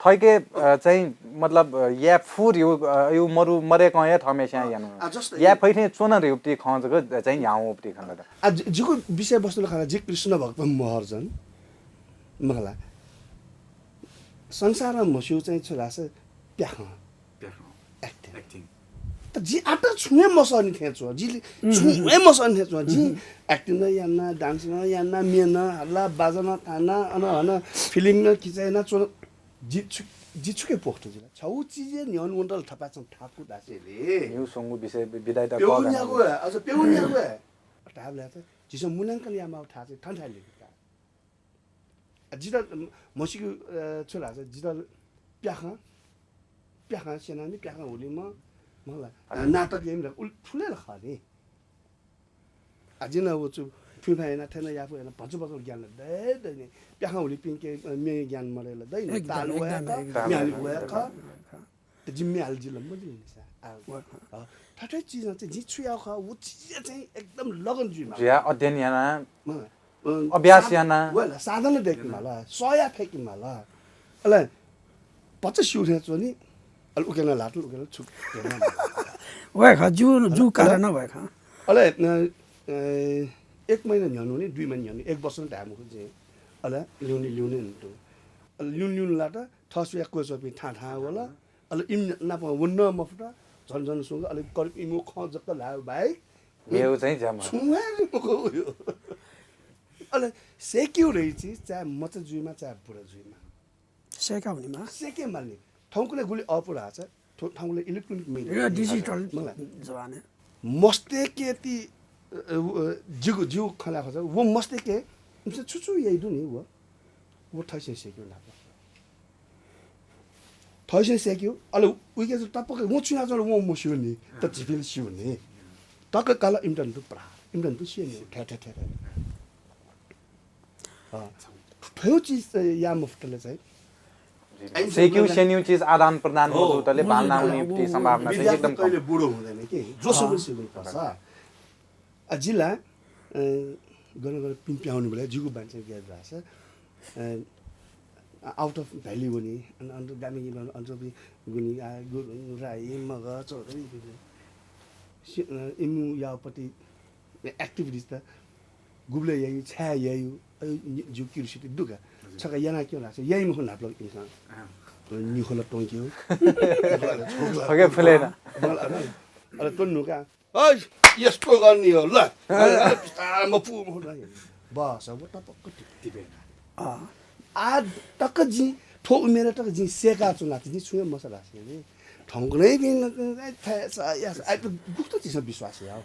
थैके, अ, चाहिँ, मतलब, अ, या फु धइउ, अ, यु मरु मरेकं हे थःम्हेस्यां यानु। आ, जस्तै या फैथें च्वन धइउति खँ जक चाहिँ न्ह्याउँ उपति खँ दत। आ, जि-, जिगु विषय वस्तु ल खला, जि कृष्ण भक्त महर्जन, मखला। संसारं म्हस्यू चाहिँ छु धाःसा प्याखं। प्याखं। Acting। Acting। त जि आत छुं हे मसःनि थें च्वं। जि उहुँ। छुं हे मसःनि थें च्वं। जि उहुँ। Acting नं याना, dance नं याना, म्ये नं हल्ला, बाजा नं थाना, अन हन film नं खिचा याना च्वन। जि छु, जि छुके पोख्त जुल। छौ चिजय् न्ह्यःने वनेत ला थपाय्‌सं थाकु धासेले। न्यू स्वंगु विषय वि-, विधाय्‌त प्यौ कः न्यागु गाना। हे, अझ प्यौ न्यागु हे। धाबलय् त झीसं मूल्यांकन यायेमाःगु थाय् चाहिँ थन थाय् लिकि का। आ, जितः म-, म्हसीगु, अ, छु धाःसा, जितः प्याखं, प्याखं स्यनामि, प्याखं हुलिम्ह, मला, अ, हजुर। नाटक याइम्ह, उलि थुलि ला खः नि। आ, जिं व छु, फुइँफाइँ याना, थथे याना, याफु याना, भचा भचा ज्ञान ला दये दनि। प्याखं हुलिपिन्के, अ, म्ये ज्ञान मदये ला दनि। एकदम, ताल वया एकदम, खः, एकदम, म्ये हाले एकदम, वया खः। एकदम। त जिं म्ये हाले जिल, मजिल नि सा। आ, व-, अ, थथे चिजं चाहिँ जिं छु याः खः, व चिजया चाहिँ एकदम लगन जुइमाल। जुया अध्ययन याना, अँ, अभ्यास साध-, याना। वल, साधना दय्केमाल, सया फय्केमाल। अले भचा स्यू थें च्वनी, अले उके नं ल्हात, उके नं छु। वय्कः जु, जु अले, कारण वय्कः। अले, अ, अ, एक महिना न्ह्यःने वनी, दुई महिना न्ह्यःने, एक वर्ष नं धाये मखु जिं। अले लिउने, लिउने हुन्टु। अले लिउने, लिउने लात, थः स्वया क्वय् च्वंपिं थां थां वल। अले इमि नाप वने मफुत, झन झन सुंक, अले करिब इमिगु खँ जक ल्हाये बाहेक मेगु चाहिँ ज्यामा। छुं हे मखु। अले सय्केगु धइगु चिज, चाहे मचा जुइमा, चाहे बुरा जुइमा। सय्का हुनेमा। सय्के माल नि। थौंकन्हय् गुलि अःपु धाःसा, थौ-, थौंकन्हय् electronic media। यो digital मला। जमाना। मस्तय्के ति, अ, अ, जिगु, जिगु खँ ल्हाये खःसा, व मस्तय्के, इमिसं छु छु याइ दु नि व। व थैसं सय्केगु नाप। थैसं सय्केगु, अले उइके जु तपक वं छु यानाच्वन वं मस्यू नि, त झीपिं ला स्यू नि। तक काल इमित नं दु प्रहार, इमित नं दु स्यू नि, ठ्या, ठ्या, ठ्या, ठ्या। अँ, थ्व चिज याये मफुतले चाहिँ। सय्केगु स्यनीगु चिज आदान प्रदान हो। मजुतले मजुतले बांलाःगु निम्ति सम्भावना चाहिँ विद्यार्थी एकदम कम। कहिले बुढो हुँदैन कि, जोसम्म अँ। सिक्नुपर्छ। अ, जि ला, अ, गन गन पिने पिहां वनीबलय् जिगु बानी चाहिँ ग्याये धाःसा, अ, out of valley वनी, अन, अन गामय् गिमय्, अन चाहिँ गुनी, आ, गु-, राई, मगर, चौधरी, सि-, अ, इमिगु याःपति activities त गुबलय् याइ, छाय् याइ, अ, जिगु curiosity दु का। हजुर। छकः याना क्यं धाःसा याइ मखु न्हापालाक इमिसं। अँ। निखोला त्वंक्यं। थुके फुलेन। अले, अले, अले त्वने नु का। अ, यस्तो गर्ने हो ल। अरे, अरे, बिस्तारै म पु, म पु। बस, अब टपक्क टिप-, टिपे। अँ। आ तक जिं, थ्व उमेर तक जिं सय्काच्वना, जिं छुं हे मसा धाःसा नि। थौंकन्हय् बिन, ए, थाय् सा, या सा, आइ त गुकथं झीसं विश्वास याये।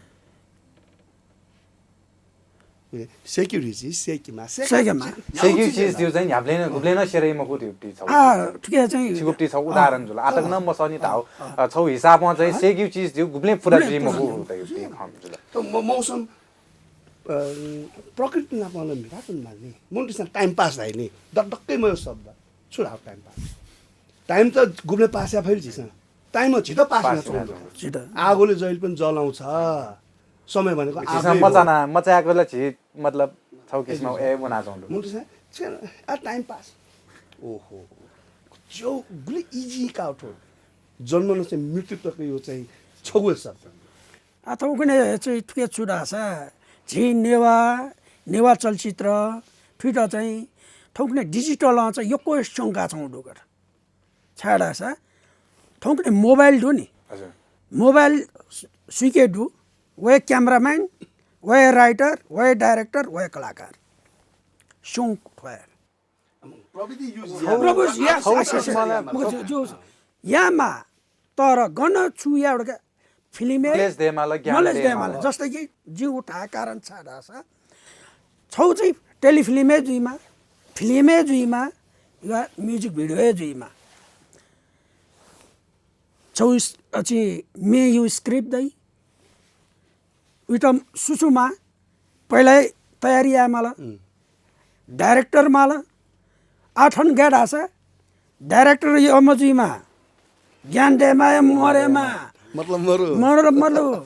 सय्केगु चिज, सय्केमा, सय्केमा। सय्केगु चिज धइगु चाहिँ न्ह्याबलें नं, गुबलें नं स्यनी मखु धइगु ति छगू। आ, थुके चाहिँ छिगु ति छगू उदाहरण जुल। आतक नं मसःनि धाउ, अ, छगू हिसाबं चाहिँ सय्केगु चिज धइगु गुबलें पुरा जुइ मखु धइगु ति खँ जुल। त म-, मौसम, अ, प्रकृति नाप नं म्हिता तुं माल नि। मनूतय्सं time pass धाइ नि। दक्क दक्कै मयु शब्द। छु धाउ time pass? Time त गुबलें pass याये फइ झीसं। Time झीत pass याना च्वंगु। झीत। आगोले जहिले पनि जलाउँछ। समय भनेको झीसं आगै हो। मचाना, मचायेक ला झी, मतलब, छगू किसिमं ए वनाच्वंगु। मनूतय्सं, छे, आ, time pass। ओहो। जो गुलि easy का थ्व। जन्मनासें मृत्यु तक यो चाहिँ छगू हे शब्द। आ, थौंकन्हय् चाहिँ थुके छु धाःसा, झी नेवाः, नेवाः चलचित्र, थुइत चाहिँ थौंकन्हय् digital-ं चाहिँ यक्व स्यंकाच्वंगु दु का। छाय्धाःसा थौंकन्हय् mobile दु नि। हजुर। Mobile सु-, सुइके दु, व हे cameraman, व हे writer, व हे director, व हे कलाकार। स्यंक थ्व हे। प्रविधि use छौ, याना। प्रविधि, yes, छौ yes, yes, yes। किसिमले मखु, जो, जो, यामा, तर गन छु याये का, film-य् knowledge दयेमाल, ज्ञान knowledge दयेमाल। दयेमाल। जस्तै कि जिगु धाये कारण छाय्धाःसा, छौ चाहिँ telefilm हे जुइमा, film हे जुइमा, या music video हे जुइमा। छौ स-, अ, चाहिँ main यो script दइ, उइत सुसुमा, पहिला तयारी यायेमाल। उम्। Director माल। आ थन गय् धाःसा director यःम्ह जुइमा। ज्ञान दयेमा या मरेमा। मतलब मरु। मरु, मरु।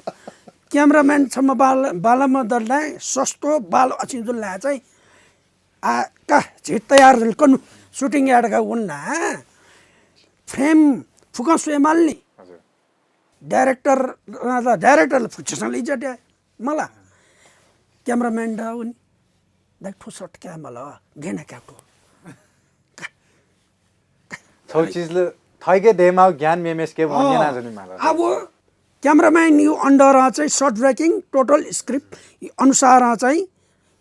Cameraman छम्ह बाल, बालम्ह दल नाय्, सस्तो बाल अछिं जुल नाय् चाहिँ। आ, का, झी तयार जुल कनु, shooting याये धकाः वना। Frame फुकं स्वयेमाल नि। हजुर। Director, अ, director ला फुक्कसिनं ला इज्जत याये मला। Cameraman दा वनी। दाइ थ्व shot कायेमाल, गय् याना काये थ्व। छौ चिज ला थःके दयेमाःगु ज्ञान मेमेसिके अँ। न्यना जुइमाल। अब cameraman यो under-ं चाहिँ shot breaking, total script अनुसारं चाहिँ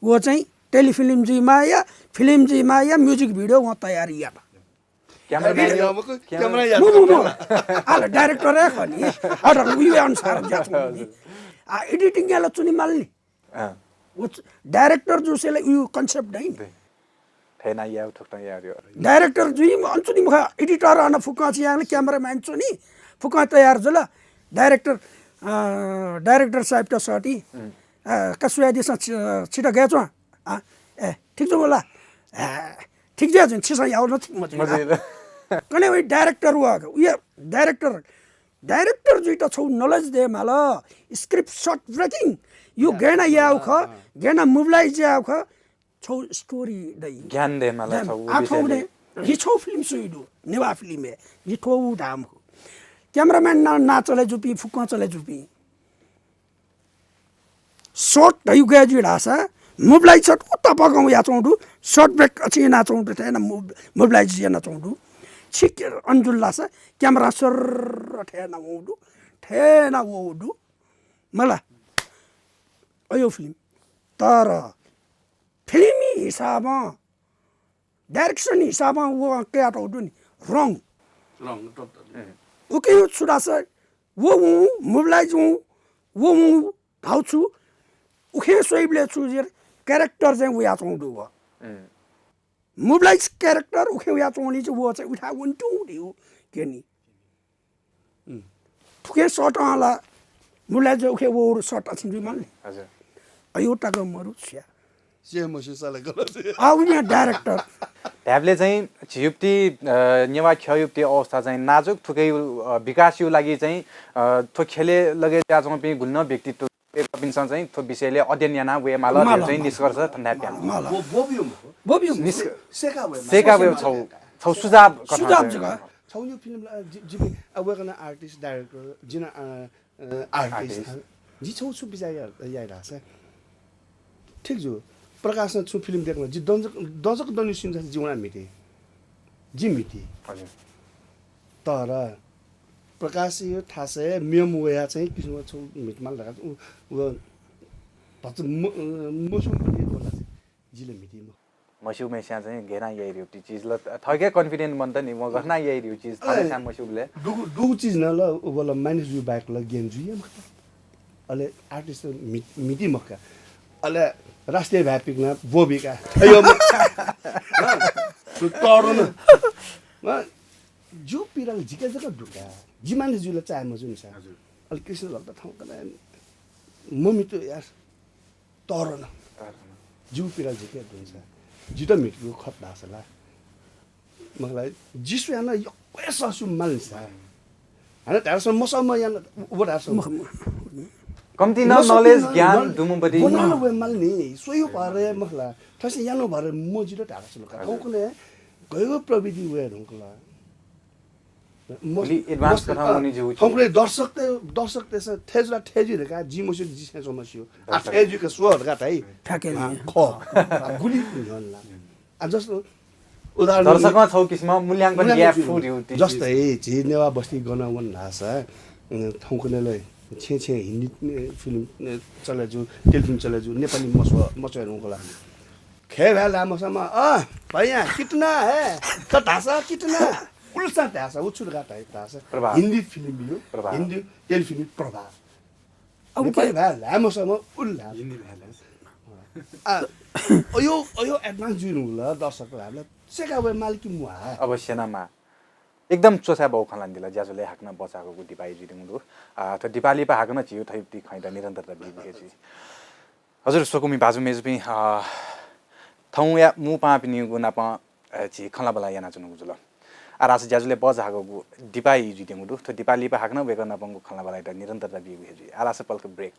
व चाहिँ telefilm जुइमा या, film जुइमा या, music video वं तयार यात। Cameraman यो, camera यात। मु, मु, मु। आल director हे खः नि। Order उयो अनुसार ज्या च्वनी। आ, editing याला च्वनेमाल नि। अँ। व director जुसेंलि उयो concept दइ नि। थय्ना याउ, थुकथं याउ। Director जुइ म अन्तुनि मखा, editor अन फुकं छि यां cameraman च्वनी, फुकं तयार जुल। Director, अ, director साहेब त सःति। उम्। अ, का स्वयादिसँ छि-, छित गय् च्वं। अ, ए, ठीक जुल ला? ए, ठीक जुया जुन, छिसं याउ न ठीक मजुइ ला? मजुइ ला? कने वइ director व, उया director डाइरेक्टर जुइत छौ नलेज दयेमाल। स्क्रिप्ट सर्ट ब्रेकिङ, यो गय् याना याःगु खः, गय् याना मोबिलाइज याःगु खः, छौ स्टोरी दइ। ज्ञान दयेमाल, ज्ञान। छौ आ, थौ विषयले। ने, जि छौ फिल्म स्वइ दु, नेवाः फिल्म हे। जि थ्व उ धाम खु। क्यामेराम्यान ना, ना चले जुपिं, फुक्कं चले जुपिं। सर्ट धइगु गय् जुइ धाःसा, मोबिलाइज सर्ट उ तपकं वयाच्वं दु, सर्ट ब्रेक अथे यानाच्वं दु, थथे याना मोब-, मोबिलाइज यानाच्वं दु। छिक अन जुल धाःसा, क्यामेरा सर्र थथे याना वं दु, थथे याना वं दु। मला, अयो फिल्म। तर फिल्मी हिसाबं, डाइरेक्सन हिसाबं व कयातःगु दु नि, रङ। रङ, totally। उके छु धाःसा, व उ मोबिलाइज उ, व उ धाउ छु, उखे स्वइबलय् छु जे क्यारेक्टर चाहिँ वयाच्वं दु व। मोबिलाइज क्यारेक्टर उखे वयाच्वंनि चाहिँ व चाहिँ उठा वन्टुं दिउ के नि। थुके सर्ट अँ ला, मुला जो उखे वो सर्ट अछिन जुइ मन। हजुर। अयो तक मरु छ्या। से मसु साला गलत। आ, उनी डाइरेक्टर। ध्याबले चाहिँ झियुप्ति, अ, नेवा ख्ययुप्ति अवस्था चाहिँ नाजुक थुके यु, अ, विकास यु लागि चाहिँ, अ, थो खेले लगे त्याचौंपि गुन्न व्यक्तित्व व्यक्तिपिन्सं चाहिँ थो विषयले अध्ययन याना वे माल, माल, चाहिँ माल। निष्कर्ष थन्दा प्यान। माल। वो, वो भी हो। वो भी हो। निष्क-, सेका वे, सेका वे छौ, छौ सुझाव कथं सुझाव चाहिँ। जगह। छौन्यु फिल्म, अ, जि-, जिपि, अ, वय्‌कलं आर्टिस्ट, डाइरेक्टर, जिन, अ, अ, आर्टिस्ट। आर्टिस्ट। जि छौ छु बिचाः या-, याइ धाःसा। ठीक जु। प्रकाशं छु फिल्म देख्न, जि दजक, दजक दन्यु सिम जि वना मिति। जि मिति। हजुर। तर प्रकाशयो थासय् म्यम वया चाहिँ किसिम छौ मित माल धका उ, उ भच म-, अ, मसु मिति बोला चाहिँ। जिले मिति म। मस्यूम्हेस्यां चाहिँ गय् याना याइरिउ ति चिज ल, थःके कन्फिडेन्ट मन्त नि, म गय् याना याइरिउ चिज, थःके अले स्यां मस्यूबले। दुगु, दुगु चिज न ल, उबल माइनस जु बाहेक ल गेन जुइ मखा। अले आर्टिस्ट मि-, मिति मखा। अले राष्ट्रिय भाय् पिकना बोबिका। थयो म-, हँ, सु तरुण। म, जु पिराल जिके जक दुका। जि माइनस जुल चाहे मजुन सा। हजुर। अले कृष्ण भक्त ठाउँ कना ममितु यार। तरण। तरण। जिउ पिरा जिके दुन्सा। जित मिटकु खत धाःसा ला। मखला, जिसु याना यक्व ससु मालिसा। हाना धाःसा मसम याना उ धाःसा। मख-, मख-, कम्ती न नसु नलेज न ज्ञान न दुमुबदी। बनान वे माल नि, सोयु भरे मखला। थसे यानो भरे म जित धाःसा लका। हजुर। थौकने गयो प्रविधि वे ढुंकला। मस-, अलि एडभान्स मस-, कथं अ, मुनि जिउ छि। थौंकन्हय् दर्शकते, दर्शकतेस थय्‌जुला थय्‌जु धकाः जिं मस्यू, जिं स्वयाच्वं मस्यू। आ, दर्शक। थय्‌जुके स्व धकाः धाइ। ठ्याक्कै आ, नि। ख। आ, गुलि न्ह्यःने ला। आ, जस्तो उदाहरण दर्शकमा छौ किसिम मूल्याङ्कन मूल्याङ्कन याये जिउ। फु धिउ ति जस्तै, झी नेवा बस्ती गन वन धाःसा, अ, थौंकन्हय्‌ले छेँ छेँ हिन्दी, अ, फिल्म, अ, चले जु, टेलिफिल्म चले जु, नेपाली मस्व-, मस्वये धुंकल। खय् भाय् लामोसम्म, अ, भैया, कितना है? त धाःसा कितना? उल्सा धाःसा, उछु धकाः धाइ धाःसा। प्रभाव। हिन्दी फिल्म बियो, प्रभाव। हिन्दी टेलिफिल्म प्रभाव। अब नेपाली के? भाय् लामोसम्म उल्ला। हिन्दी भाय् लामो। आ, अयो, अयो एडभान्स जुइनु होला, दर्शक भाय्‌ला। सेका वे माल कि मुहा? अवश्य ना मा। एकदम च्वसाय् बौ खँ ल्हानादिल, ज्याझ्वलय् हाकनं बचाःगु दिपाय् जुइधुंगु दु। आ, थ्व दिपाः लिपा हाकनं झीउ थयुक्ति खँयात निरन्तरता बीगु हे जुइ। हजुर, स्वकुमि भाजु मेजुपिं, अ, थौंया मू पाहांपिनिगु नाप, अ, झी खँल्हाबल्हा यानाच्वनागु जुल। आः धाःसा ज्याझ्वलय् बचाःगु दिपाः जुइधुंगु दु। थ्व दिपाः लिपा हाकनं वय्‌कः नापंगु खँल्हाबल्हायात निरन्तरता बीगु हे जुइ। आः धाःसा पलख ब्रेक।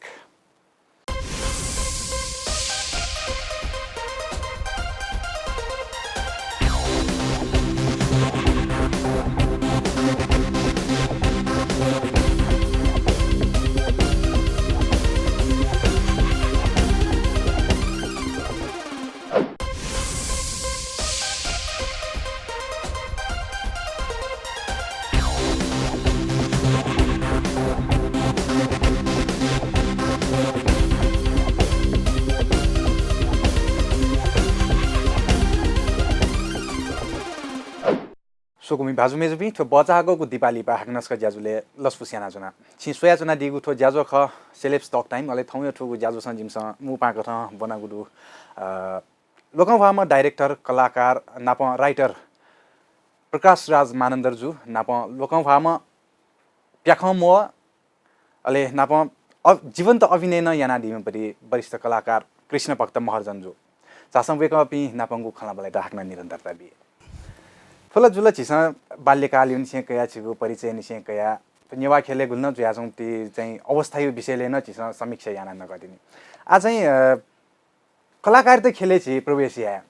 स्वकुमि भाजु मेजुपिं, थ्व बचाःगु दिपाः लिपा हाकनं छकः ज्याझ्वलय् लसकुस यानाच्वना। छिं स्वयाच्वनादीगु थ्व ज्याझ्वः खः सेलेब्स टक टाइम, अले थौंया थुगु ज्याझ्वःसं जिमिसं मू पाहां कथं ब्वनागु दु। अ, लोकंह्वाःम्ह डाइरेक्टर, कलाकार नापं राइटर प्रकाश राज मानन्धर जु नापं लोकंह्वाःम्ह प्याखं म्वः, अले नापं अ-, जीवन्त अभिनय नं यानादीम्ह पति वरिष्ठ कलाकार कृष्णभक्त महर्जन जु। झासँ वय्‌कःपिं नापंगु खँल्हाबल्हायात हाकनं निरन्तरता बी। थ्व ला जुल झीसं बाल्यकालया निसें कयाः छिगु परिचय निसें कयाः नेवाः ख्यलय् गुलि नं जुयाच्वंगु चाहिँ अवस्थाया विषयलय् नं झीसं समीक्षा याना नकतिनि। आ चाहिँ, अ, कलाकारिता ख्यलय् झी प्रवेश याये।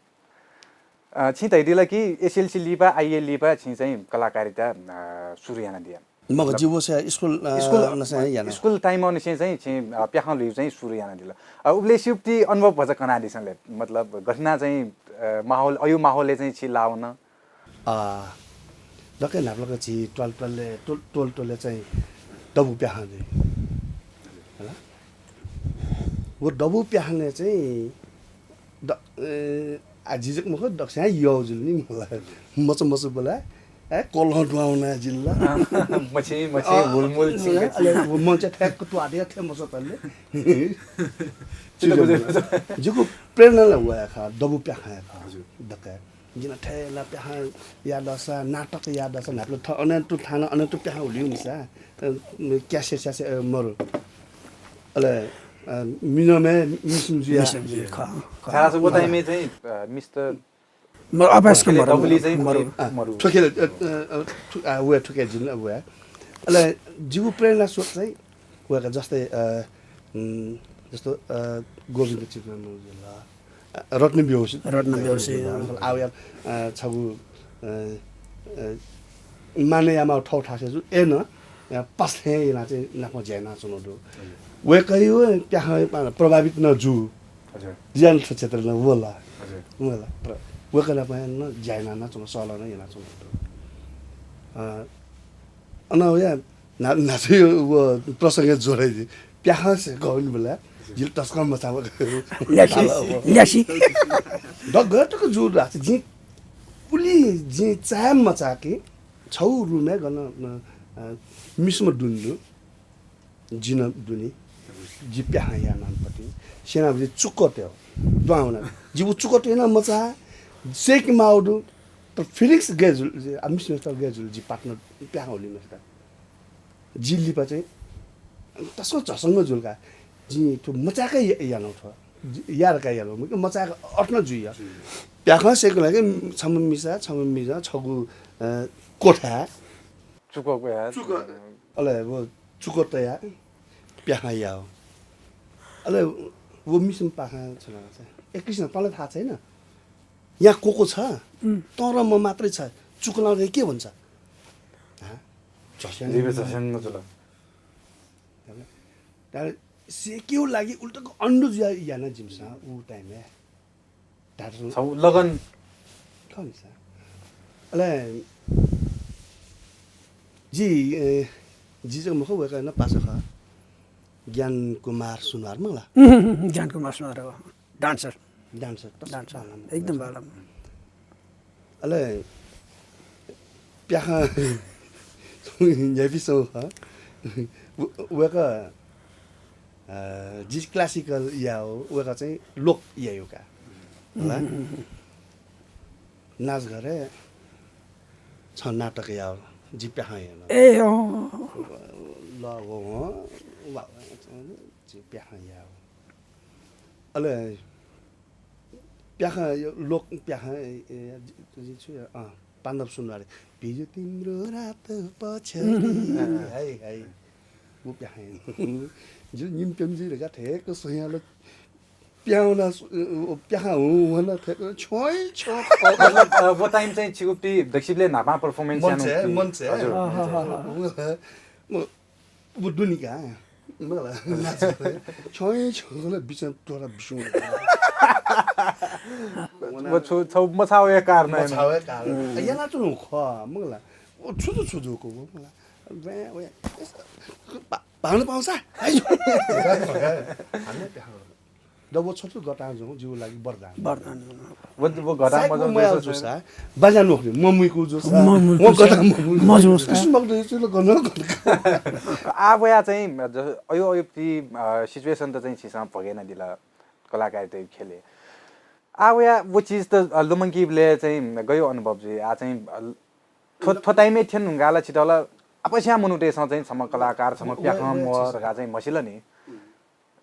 अ, छिं धयादिल कि एसएलसी लिपा, आइए लिपा छिं चाहिँ कलाकारिता, अ, सुरु यानादिया। मखु, मतलब, जिगु व स्कूल, अ, स्कूल, नसां याना। स्कूल time निसें चाहिँ छिं, अ, प्याखं ल्हुइगु चाहिँ सुरु यानादिल। अ, उबलय् छिगु अनुभव भचा कनादिसँ ले। मतलब, गथिना चाहिँ, अ, माहौल, अयु माहौलय् चाहिँ छि लावन। अ, दक्वं न्हापालाक झी त्वाल त्वालय्, त्वल, त्वल त्वलय् चाहिँ दबू प्याखं जुइ। हला? व दबू प्याखनय् चाहिँ द-, ए, आ, जि जक मखु, दक्वसिनं यःगु जुल नि मला। मचा मचा बला, ए, कलं दुहां वना जिल ला। मछि, मछि, अ, हुलमुल छिंका अले व मञ्च ठ्याक्क त्वाःया थें मचा तले। चित्त बुझे, बुझे। जिगु प्रेरणा ला व हे खः, दबू प्याखं हे खः। हजुर। दक्वं। जिं नं थथे ला प्याखं याये दःसा, नाटक याये दःसा, न्हापाला थ-, अनंतु थाना, अनंतु प्याखं हुलिउ निसा, अ, क्यासे स्यासे, अ, मरु। अले, अ, मिनमे मिसुम जुया। मिसुम जुया, खः, खः। छाय् धाःसा व time-य् चाहिँ, अ, मिस्टर म-, अपाय्सके मरु, दबुली चाहिँ मरु। अ, मरु। थुखेल, अ, अ, अ, थु-, अ, व थुखेल जिन, अ, व। अले जिगु प्रेरणा स्रोत चाहिँ वय्‌कः जस्तै, अ, उम्, जस्तो, अ, गोविन्द चितवन मरु जुल, अ, रत्न बेहोसी। रत्न बेहोसी। मतलब, आः वया, अ, छगू, अ, अ, माने यामा थौ थासे जु, ए न, अ, पास्थे याना चाहिँ नाप ज्या याना च्वनु दु। हजुर। वय्‌कःया प्याखं प्रभावित न जु। हजुर। जिं नं थ्व क्षेत्र न वला। हजुर। वला। प्र-, वय्‌कः नाप न ज्या याना न च्वनु, सल न याना च्वनु दु। अ, अन वया ना-, नाचय् व प्रसंग जोडे जि। प्याखं से गौन बला, जिल तस्कं मचावक। ल्यासी, ल्यासी। दग्ग तक जोर राख, जि उलि जि चाय मचाके, छौ room-य् गन, अ, अ, मिसुम दुन दु, जिन दुनि, जि प्याखं याना पति, सेना बजे चुक त्यो, द्वाउना। जि उ चुक त्यो ना मचा, सेक माउ दु, तर फिलिक्स गय् जुल, आ, मिसुम गय् जुल, जि partner प्याखं हुलिमस्ता। जि लिपा चाहिँ तसकं झसंग जुल का। जि थ्व मचाय्‌क या-, याना थ्व। जि यार का याना, म-, मचाय्‌क अथें जुइ या। प्याखं सेक लागे छम्ह मिसा, छम्ह मिसा, छगू, अ, कोठा। चुक कोया। चुक। अले व चुक तया, प्याखं याव। अले व मिसुम पाखं छना चाहिँ। ए, कृष्ण, तँलाई थाहा छैन? यहाँ को को छ? उम्। तँ र म मात्रै छ। चुक लाउँदा के भन्छ? हाँ? झस्याङ। जिबे झस्याङ जुल। तर सेकेउ लागि उल्टा अन्डु जुया याना जिमिसं उ time-य्। डाक्टर छौ लगन। खनिसा। अले जि, ए, जि जक मखु, वय्‌कः नं पासा खः। ज्ञान कुमार सुनवार मखु ला? ज्ञान कुमार सुनवार हो। Dancer। Dancer, तस dancer। बालम। एकदम बालम। अले प्याखं न्ह्याइपिसं खः। व-, वय्‌कः, अ, जि classical याव, वय्‌कः चाहिँ लोक यायु का। हला? नाचघरय् छं नाटक याव, जि प्याखं याना। ए, अँ। ल, व, व, व, जि प्याखं याव। अले प्याखं, लोक प्याखं, ए, ए, जि, जि छु, अँ, पाण्डव सुनवार। भिजु तिम्रो रातो पछ्यौरी, हाय, हाय। उ प्याखं। जि निम्प्यम जि धका ठ्याक्क स्वयां ल प्याउना सु-, अ, प्याखं हुँ, हुँ, ठ्याक्क छ्वइ, छ्वइ। मतलब, अ, व time चाहिँ छिगु ति दक्सिबले न्हापां performance यानु ति। मञ्चय्, मञ्चय्। हजुर। अँ, मञ्चय्। अँ, अँ, अँ। म व दुनि का। मला, नाच। छ्वइ छ्वइ बिचन तोरा बिसुं। व छु, छौ मछावया कारण है। मछावया कारण। हम्म। याना छु ख, मला। व छु छु छु को, मला। वे, वे। पा-, पाहुना पाउँछ? है। हाम्रे प्याखं। द व छथु गतां जु, जिउ लागि वरदान। वरदान। व, व गतां सायद मजं म मया जु जु सा, बाजा नोखले, म मुइकु जु सा, म मुइकु म गतां सा, म मुइकु म जु सा। कृष्ण भक्त जु ल गन गन। आ वया चाहिँ, ज-, अयो, अयो ति, अ, situation त चाहिँ छिसं भोगेना दिल, कलाकारिता ख्यले। आ वया व चिज त, अ, लुमंकीबले चाहिँ गयो अनुभव जुइ, आ चाहिँ, अ, थ्व, थ्व time-य् थ्यन हुंकाला छितल, आपस्या मनूतय्‌सं चाहिँ छम्ह कलाकार, छम्ह व, प्याखं व, व व चिज। धका चाहिँ म्हसिल नि।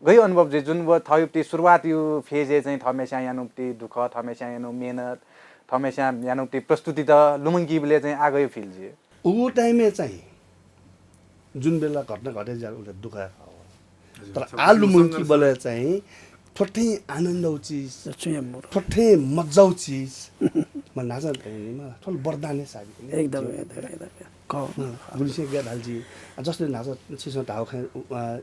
गयो अनुभव जुइ जुन व थःयुक्ति सुरुवातयु phase-य् चाहिँ थःम्हेस्यां यानुक्ति दुःख, थःम्हेस्यां यानु मेहनत, थःम्हेस्यां यानुक्ति प्रस्तुति त लुमंकीबले चाहिँ आ गयो feel जुइ। उ time-य् चाहिँ जुन बेला घटना घटे ज्याःगु उलि दुःख हे खः। हजुर, तर आः लुमंकी बलय् चाहिँ थ्व थें आनन्दया चिज, थ्व थें मजाया चिज मला न्हाचः वनी मला, थ्व वरदान हे साबित वनी। एकदम, एकदम, एकदम। गुलिसिं गय् धाल जि, जस्तै न्हाचः छिसं धाःगु खँय्, अ,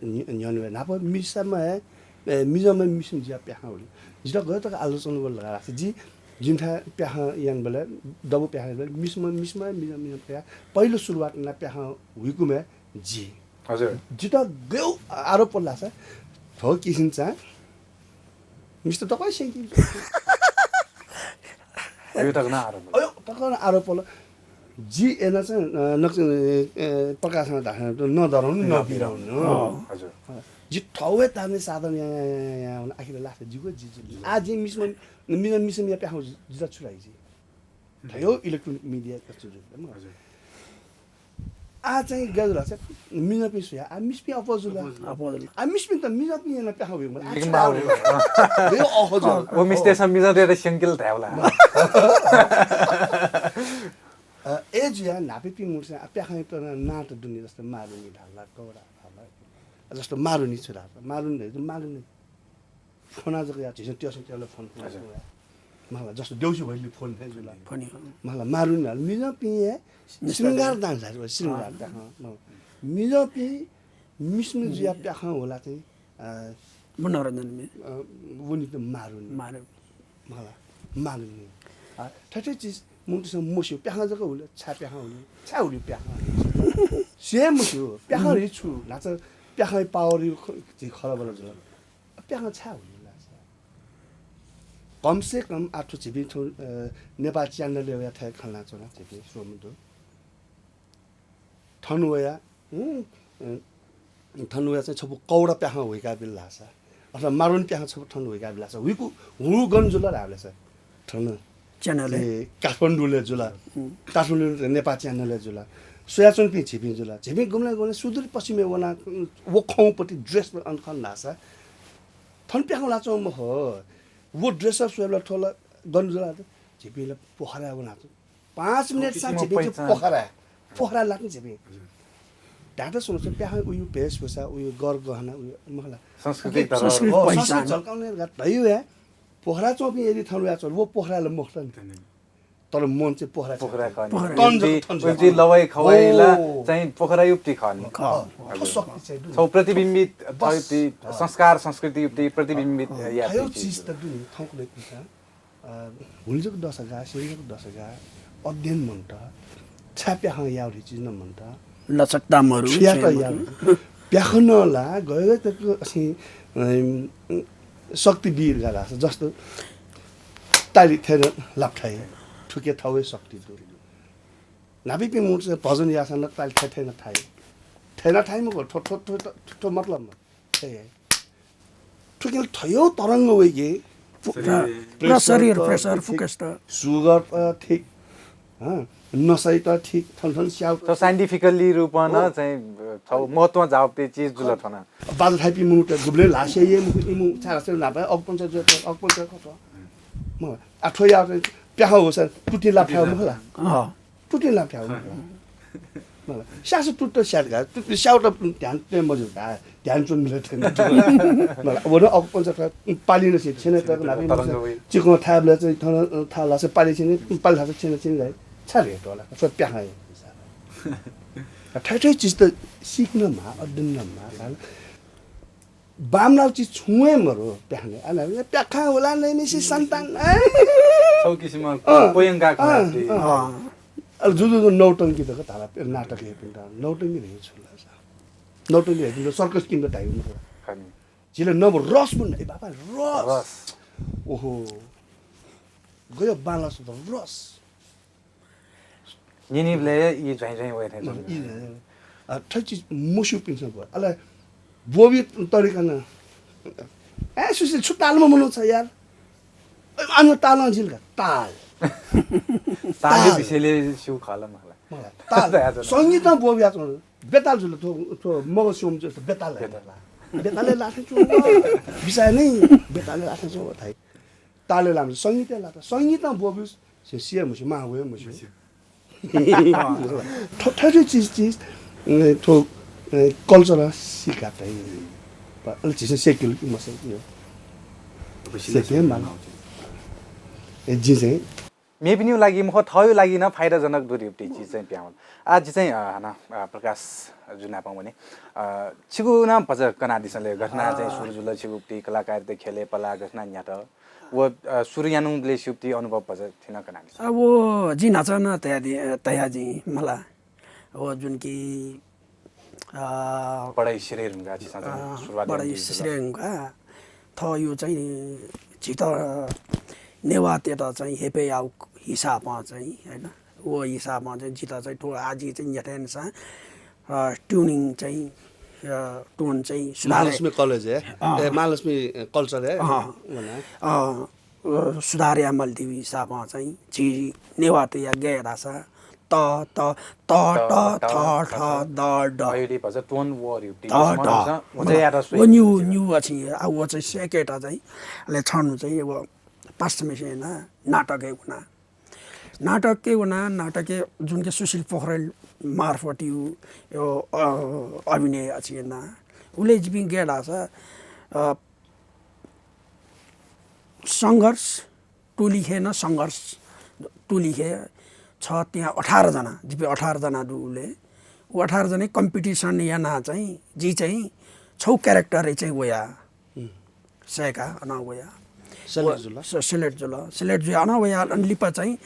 न्ह्य-, न्ह्यःने वये न्हापा मिसाम्ह हे, ए, मिजंम्ह मिसाम्ह जुयाः प्याखं हुइ। जितः गथे तक आलोचना वल धाःसा जि, जिमिथाय् प्याखं यानाबलय्, दबू प्याखं यानाबलय् मिसाम्ह मिसाम्ह, मिजंम्ह मिजंम्ह प्याखं, पहिलो सुरुवात यानाः प्याखं हुइकूम्ह जि। हजुर। जितः गय् आरोप वल धाःसा, थ्व किसिमं चाहिँ मिस्त दक्व स्यंकी। अय् तक नं आरोप वल। अय् तक नं आरोप वल। जि यानाः चाहिँ, अ, नक-, अ, प्रकाशनं धाःसा नधराउनु, नबिराउनु। अँ। हजुर। अँ, जि थःगु ताःने साधन या, या, या, या, आखिर last जिगु जि, जि। आ, जि मिसाम्ह, मिजंम्ह मिसाम्ह प्याखं जि, जितः छु धाइ जि। थ्व electronic media कस्तो जुल, म। हजुर। आ चाहिँ गय् जुल धाःसा मिजंपिं स्वया, आ मिसापिं अप्वः जुल। अप्वः जुल। आ मिसापिन्त मिजंपिं यानाः प्याखं हुइगु मला। आ छु धाइ? अप्वः जुल। अ, व मिस्तय्सं मिजंतय्त स्यंकल धायेबलय्। अ, अय् जुयाः न्हापायापिं मनूतय्सं आ प्याखंयात नां त दनि, जस्तै मारुनी धाल, कौडा धाल। जस्तो मारुनी छु धाल, मारुनी धाइ, मारुनी। फोन जक या, झीसं त्यःसं त्यःला फोन, फोन, हजुर। फोन या। मला, जस्तो देउसी भैली फोन हे जुल। फोन, अँ। मला, मारुनी धाल, मिजंपिं हे श्रृंगार दान धाल, श्रृंगार दान, अँ, मला। मिजंपिं मिसाम्ह जुयाः प्याखं हुला चाहिँ, अ, मनोरञ्जन मे। अ, वनी त मारुनी। मारुनी। मला, मारुनी। अ, थथे चिज मनूतय्सं मस्यू, प्याखं जक हुल, छाय् प्याखं हुल, छाय् हुल प्याखं। स्वये मस्यू, प्याखं रि छु, न्हाचः प्याखं power यु ख-, झी खलबल जुल। प्याखं छाय् हुल धाःसा। कम से कम आः थ्व झीपिं थ्व, अ, नेपाल channel-य् वया थथे खँ ल्हानाच्वना झीपिं स्वम्ह दु। थन वया, हुँ, अ, थन वया चाहिँ छपु कौडा प्याखं हुइका बिल धाःसा, अथवा मारुनी प्याखं छपु थन हुइका बिल धाःसा, हुइकु हुँ गन जुल धाःबलय् चाहिँ थन channel-य्। ए, काठमाडौंलय् जुल। हुँ। काठमाडौं नेपाल channel-य् जुल। स्वयाच्वंपिं झीपिं जुल। झीपिं गुबलें गुबलें सुदूर पश्चिमय् वना, व खँपट्टि dress अन खन धाःसा, थन प्याखं ल्हानाच्वंम्ह मखु। व dress up स्वयेबलय् थ्व ला गन जुल त? झीपिं ला पोखराय् वनाच्वन। पाँच मिनेट सां झीपिं चाहिँ पोखराय्, पोखराय् लात नि झीपिं। हजुर। धायेत स्वनाच्वना, प्याखं उयु भेषभूषा, उयु गरगहना, उयु मखु ला। सांस्कृतिक धरोहर। संस्कृति, हो, पहिचान। संस्कृति झल्काउने धइगु हे। पोखराय् च्वंपिं यदि थन वयाच्वन, व पोखराय् ला मखुत नि। तर मन चाहिँ पोखराय्, पोखराय् खः नि। तन जक थन जुयाच्वन। लवाइ खवाइ ला चाहिँ पोखरायुक्ति खः नि। खः। थ्व शक्ति चाहिँ दु। छौ प्रतिबिम्बित, बस। थौयुक्ति, संस्कार संस्कृतियुक्ति प्रतिबिम्बित याः थ्व चिज त दु नि, थौंकन्हय् कुसा। अ, हुल जक दसगा, सेल जक दसगा, अध्ययन मन्त, छाय् प्याखं याः धइगु चिज नं मन्त। लचकता मरु, छुयात याः। प्याखनं ला गय् गय् तक असिं, अम, शक्ति बीर गाला, जस्तो ताली थें नं लापथाइ, थुके थौंया शक्ति दु। न्हापायापिं मनूतय्सं भजन याःसां नं ताली थें थें नं थाइ। थें नं थाइ मखु, थ्व, थ्व, थ्व, थ्व, थ्व मतलब मखु। थें हे। थुकिं थयौ तरंग वइके, पु-, शरीर। प्र-, pressure शरीर, त pressure, ठीक, focus त। Sugar त ठीक, हँ, नसै त ठीक, थन थन स्याउ त थ्व scientifically रूपं नं हो। चाहिँ, अ, थ्व महत्त्वं जाःगु चिज जुल थन। बाजा थाइपिं मनूत गुबलें ल्हासे ये मखु, इमु छाय् धाःसा न्हापा अगुपंचर जुयात, अगुपंचर खः थ्व। म, आ, थ्व याः त प्याखं हुसा तुति लापथाइ मखु ला? अँ। तुति लापथाइ मखु ला? मला, स्याःसा तुति त स्यात का, तुति स्याउत ध्यान तये मज्यू का, ध्यान च्वने मिले थें। मला, व नं अगुपंचर थ्व पालिं नं छेँ, छेँनं तक न्हापा तरंग वइ। चिकं थायेबलय् चाहिँ थन, अ, थाः लाःसा पालिं छेँ, पालिं थाःसा छेँनं छेँ जाइ। छाय् रे तला, थ्व प्याखं हे। थथे थथे चिज त सीकेगु नं माः, अध्ययन यायेगु नं माः, कारण बांमलाःगु चिज छुं हे मरु प्याखनय्। अले प्याखं हुला नइम्हय्सित सन्तान, ए? छौ किसिमं अँ, क्वयंका अँ, खनादी। अँ। अले जुजुजु नौटंकी तक धाल, नाटक याइपिन्त नौटंकी धइगु छु ला? नौटंकी धइपिन्त सर्कस किन्त धाइगु मखु ला? खनी। झीले नव रस बुन, ए बाबा, रस। रस। ओहो। गयो बांलाःसा त रस। न्यनीबलय् ई झ्वाइँ झ्वाइँ वये थें च्वनी। ई झ्वाइँ झ्वाइँ। अ, थ्व चिज मस्यूपिन्सं ब्व-, अले ब्वःबी तरिका नं। ए, सुशील, छु तालम्ह मनू छ यार? ए, आम्ह तालं झील का, ताल। तालया ताल। विषयले स्यू खः ला मला। मला, ताल। संगीतं ब्वःबियाच्वन। बेताल जुल, थ्व, थ्व मगः स्यंम्ह जुल, बेताल हे बेताल। बेतालय् लाथें च्वं। बिचाः नि, बेतालय् लाथें च्वं धाइ। तालय् लाःम्ह संगीतय् लात। संगीतं ब्वःब्यू, से सिया मस्यू, मां वये मस्यू। थ्व, थ्व चिज, चिज, अ, थ्व ए, culture सिका तइ। अले झीसं सेकिल मसै यो। सेकिल माल। ए, जि चाहिँ मेपिनिगु लागि मखु, थःगु लागि नं फाइदाजनक दु धइगु चिज चाहिँ पिहां वल। आ, जि चाहिँ, अ, हानं, अ, प्रकाश जु नाप वने। अ, छिगु नं भचा कनादिसँ ले, गथे याना चाहिँ सुरु जुल छिगु कलाकारिता ख्यलय् पलाः गथे याना न्ह्यात। व, अ, सुरु यानागुबलय् छिगु अनुभव भचा थन कनादिसँ। अ, व जिं न्हाचः नं तया दि-, तया जिं मला। व जुन कि अ, पढाइ सिधये धुंकाः छिसं चाहिँ अ, सुरुवात पढाइ यानादीगु जुल। सिधये धुंकाः थःगु चाहिँ झीत नेवाःतय्त चाहिँ हेपय् याःगु हिसाबं चाहिँ, होइन, व हिसाबं चाहिँ जितः चाहिँ थ्व आः जिं चाहिँ न्ह्याथें यानाः, अ, tuning चाहिँ, अ, tone चाहिँ सुधारे। महालक्ष्मी college हे? अँ। ए, महालक्ष्मी culture हे? अँ। वना। अँ। अ, सुधार यायेमाल धइगु हिसाबं चाहिँ झी नेवाःतय् गय् धाःसा त, त, त, ट, ठ, ठ, द, ड। अयो दि भचा tone व रि ति द, ड। व चाहिँ यात व न्यू, न्यू अछि, आ, व चाहिँ सेकेट चाहिँ, अले छन्हु चाहिँ व पाश्चिमय् याना नाटकय् वना। नाटकय् वना, नाटकय् जुन कि सुशील पोखरेल मार्फत यो, यो, अ, अभिनय अछि याना। उले जिपिं गय् धाःसा, अ, संघर्ष टोली हे न संघर्ष टोली हे छ, त्यहाँ अठार जना, जिपिं अठार जना दु उले। उ अठार जनां competition याना चाहिँ जि चाहिँ छौ character चाहिँ वया। हम्म। सय्का अन वया। Select जुल। स-, select जुल। Select जुया अन वया, अन लिपा चाहिँ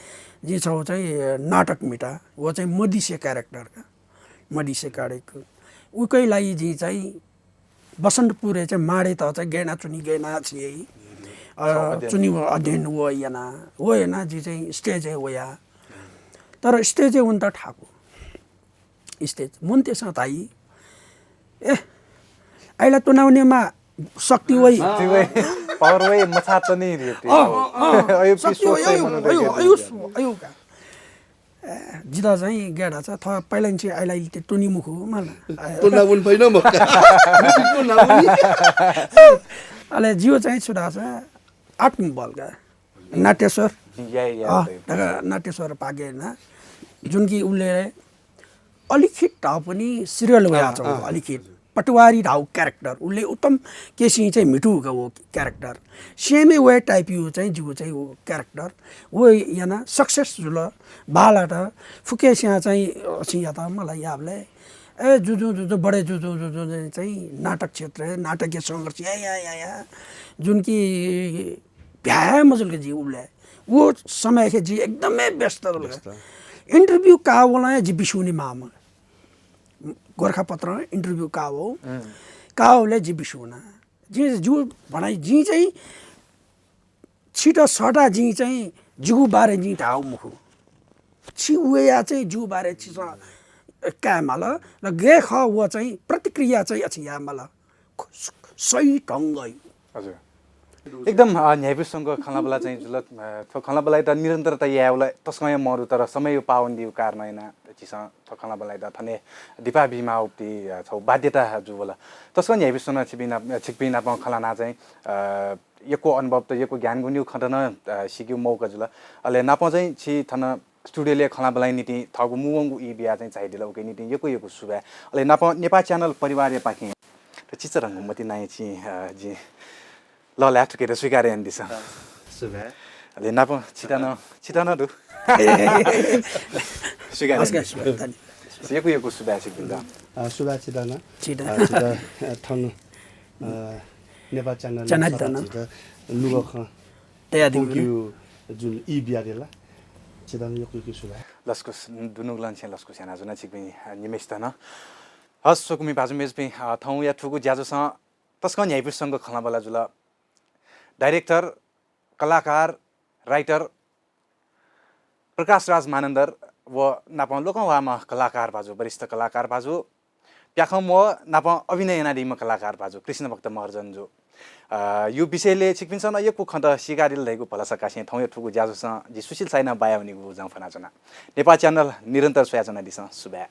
जि छौ चाहिँ नाटक मिता। व चाहिँ मदिसे character का। मदिसे character। उकै लागि जि चाहिँ बसन्तपुरय् चाहिँ माडेत चाहिँ गय् याना च्वनी, गय् याना छि, अ, अध्ययन। च्वनी व अध्ययन व याना, व याना जि चाहिँ stage-य् वया। तर stage-य् वनेत थाकु। Stage मनूतय्सं धाइ, "ए, आइला त्वना वनेमा शक्ति वइ।" शक्ति वइ, power वइ, मछातनी रे। अँ, अँ, अँ। अयो शक्ति वइ, पिसो अयो, मनूत अयो, गय् अयो, दिया। अयो का। ए, जितः चाहिँ गय् धाःसा थः पहिलांनिसें आइलाइलिते त्वनी मखु, मला। त्वना वने फइ न मखु। त्वना वने। अले जिगु चाहिँ छु धाःसा आत्मबल का। नाट्यश्वर। या, या, अँ, या। धका नाट्यश्वर पाके ना। जुन कि उले अलिखित धाउ पनि serial वया हजुर, छौ, अँ। अलिखित। पटवारी धाउ character, उले उत्तम केसी चाहिँ म्हितु का वो character। Same-य् व type-यु चाहिँ जिगु चाहिँ वो character। व याना success जुल, बालात, फुक्कसियां चाहिँ, अ, सियात मला याबले। ए, जुजु, जुजु, बडे जुजु, जुजु चाहिँ नाटक क्षेत्र, नाटकीय संघर्ष, या, या, या, या। जुन कि भ्याये मजुल का जि उले। वो समय खे जि एकदमै व्यस्त जुल का। व्यस्त। Interview का वला जि बिस्युने मामा। गोरखापत्र interview का वो। हम्म। का वले जि बिस्युना। जि जु भनाइ जि चाहिँ छित सटा जि चाहिँ जिगु बारे जि धाउ मखु। छि वया चाहिँ जिगु बारे छिसं काये माल। र गय् खः व चाहिँ प्रतिक्रिया चाहिँ अछि या माल। सही ढंग। हजुर। एकदम, अ, न्ह्याइपुसे च्वंगु खँल्हाबल्हा चाहिँ जुल, अ, थ्व खँल्हाबल्हायात निरन्तरता यायेवला तसकं हे मरु, तर समयया पाबन्दीया कारणं याना झीसं थ्व खँल्हाबल्हायात थन दिपा बीमाःगुति, अ, छौ बाध्यता जुवल। तसकं न्ह्याइपुसे च्वना छिपिं नाप-, छिकपिं नाप खँ ल्हाना चाहिँ, अ, यक्व अनुभव त यक्व ज्ञानगुनिया खँ त नं, अ, सीकेगु मौका जुल। अले नाप चाहिँ छि थन studio-लय् खँल्हाबल्हाया निंतिं थःगु मुंवंगु ई बिया चाहिँ झाइदिल, उकिया निंतिं यक्व यक्व सुभाय्। अले नाप नेपाः channel परिवारया पाखें त चिचाधंगु मतिनाया चिं, अ, जिं लःल्हाये थुकेत स्वीकार यानादिसँ। अ, सुभाय्। अले नाप छित नं, छित नं दु। स्वीकार यानादिसँ। यक्व यक्व सुभाय् छिकपिन्त। अ, सुभाय् छित नं। छित। अ, छित, अ, थन, अ, नेपाः channel channel त नं। छित नुगः खँ तयादिल। जुन ई बियादिल। छित नं यक्व यक्व सुभाय्। लसकुस, दुनुगलंनिसें लसकुस यानाच्वना छिकपिं, अ, निम्हसित नं। हस्, स्वकुमि भाजु मय्जुपिं, अ, थौंया थुगु ज्याझ्वलय् तसकं न्ह्याइपुसे च्वंगु खँल्हाबल्हा जुल। Director, कलाकार, writer प्रकाश राज मानन्धर व नाप लोकंह्वाःम्ह कलाकार भाजु, वरिष्ठ कलाकार भाजु, प्याखं म्वः नाप अभिनय यानादीम्ह कलाकार भाजु कृष्णभक्त महर्जन जु। अ, यु विषयलय् छिकपिन्सं नं यक्व खँत सीकादिल धइगु भलसा कासें थौंया थुगु ज्याझ्वलय् जि सुशील शाही नं बाया वनेगु जं फ्वनाच्वना। नेपाः channel निरन्तर स्वयाच्वनादिसँ। सुभाय्।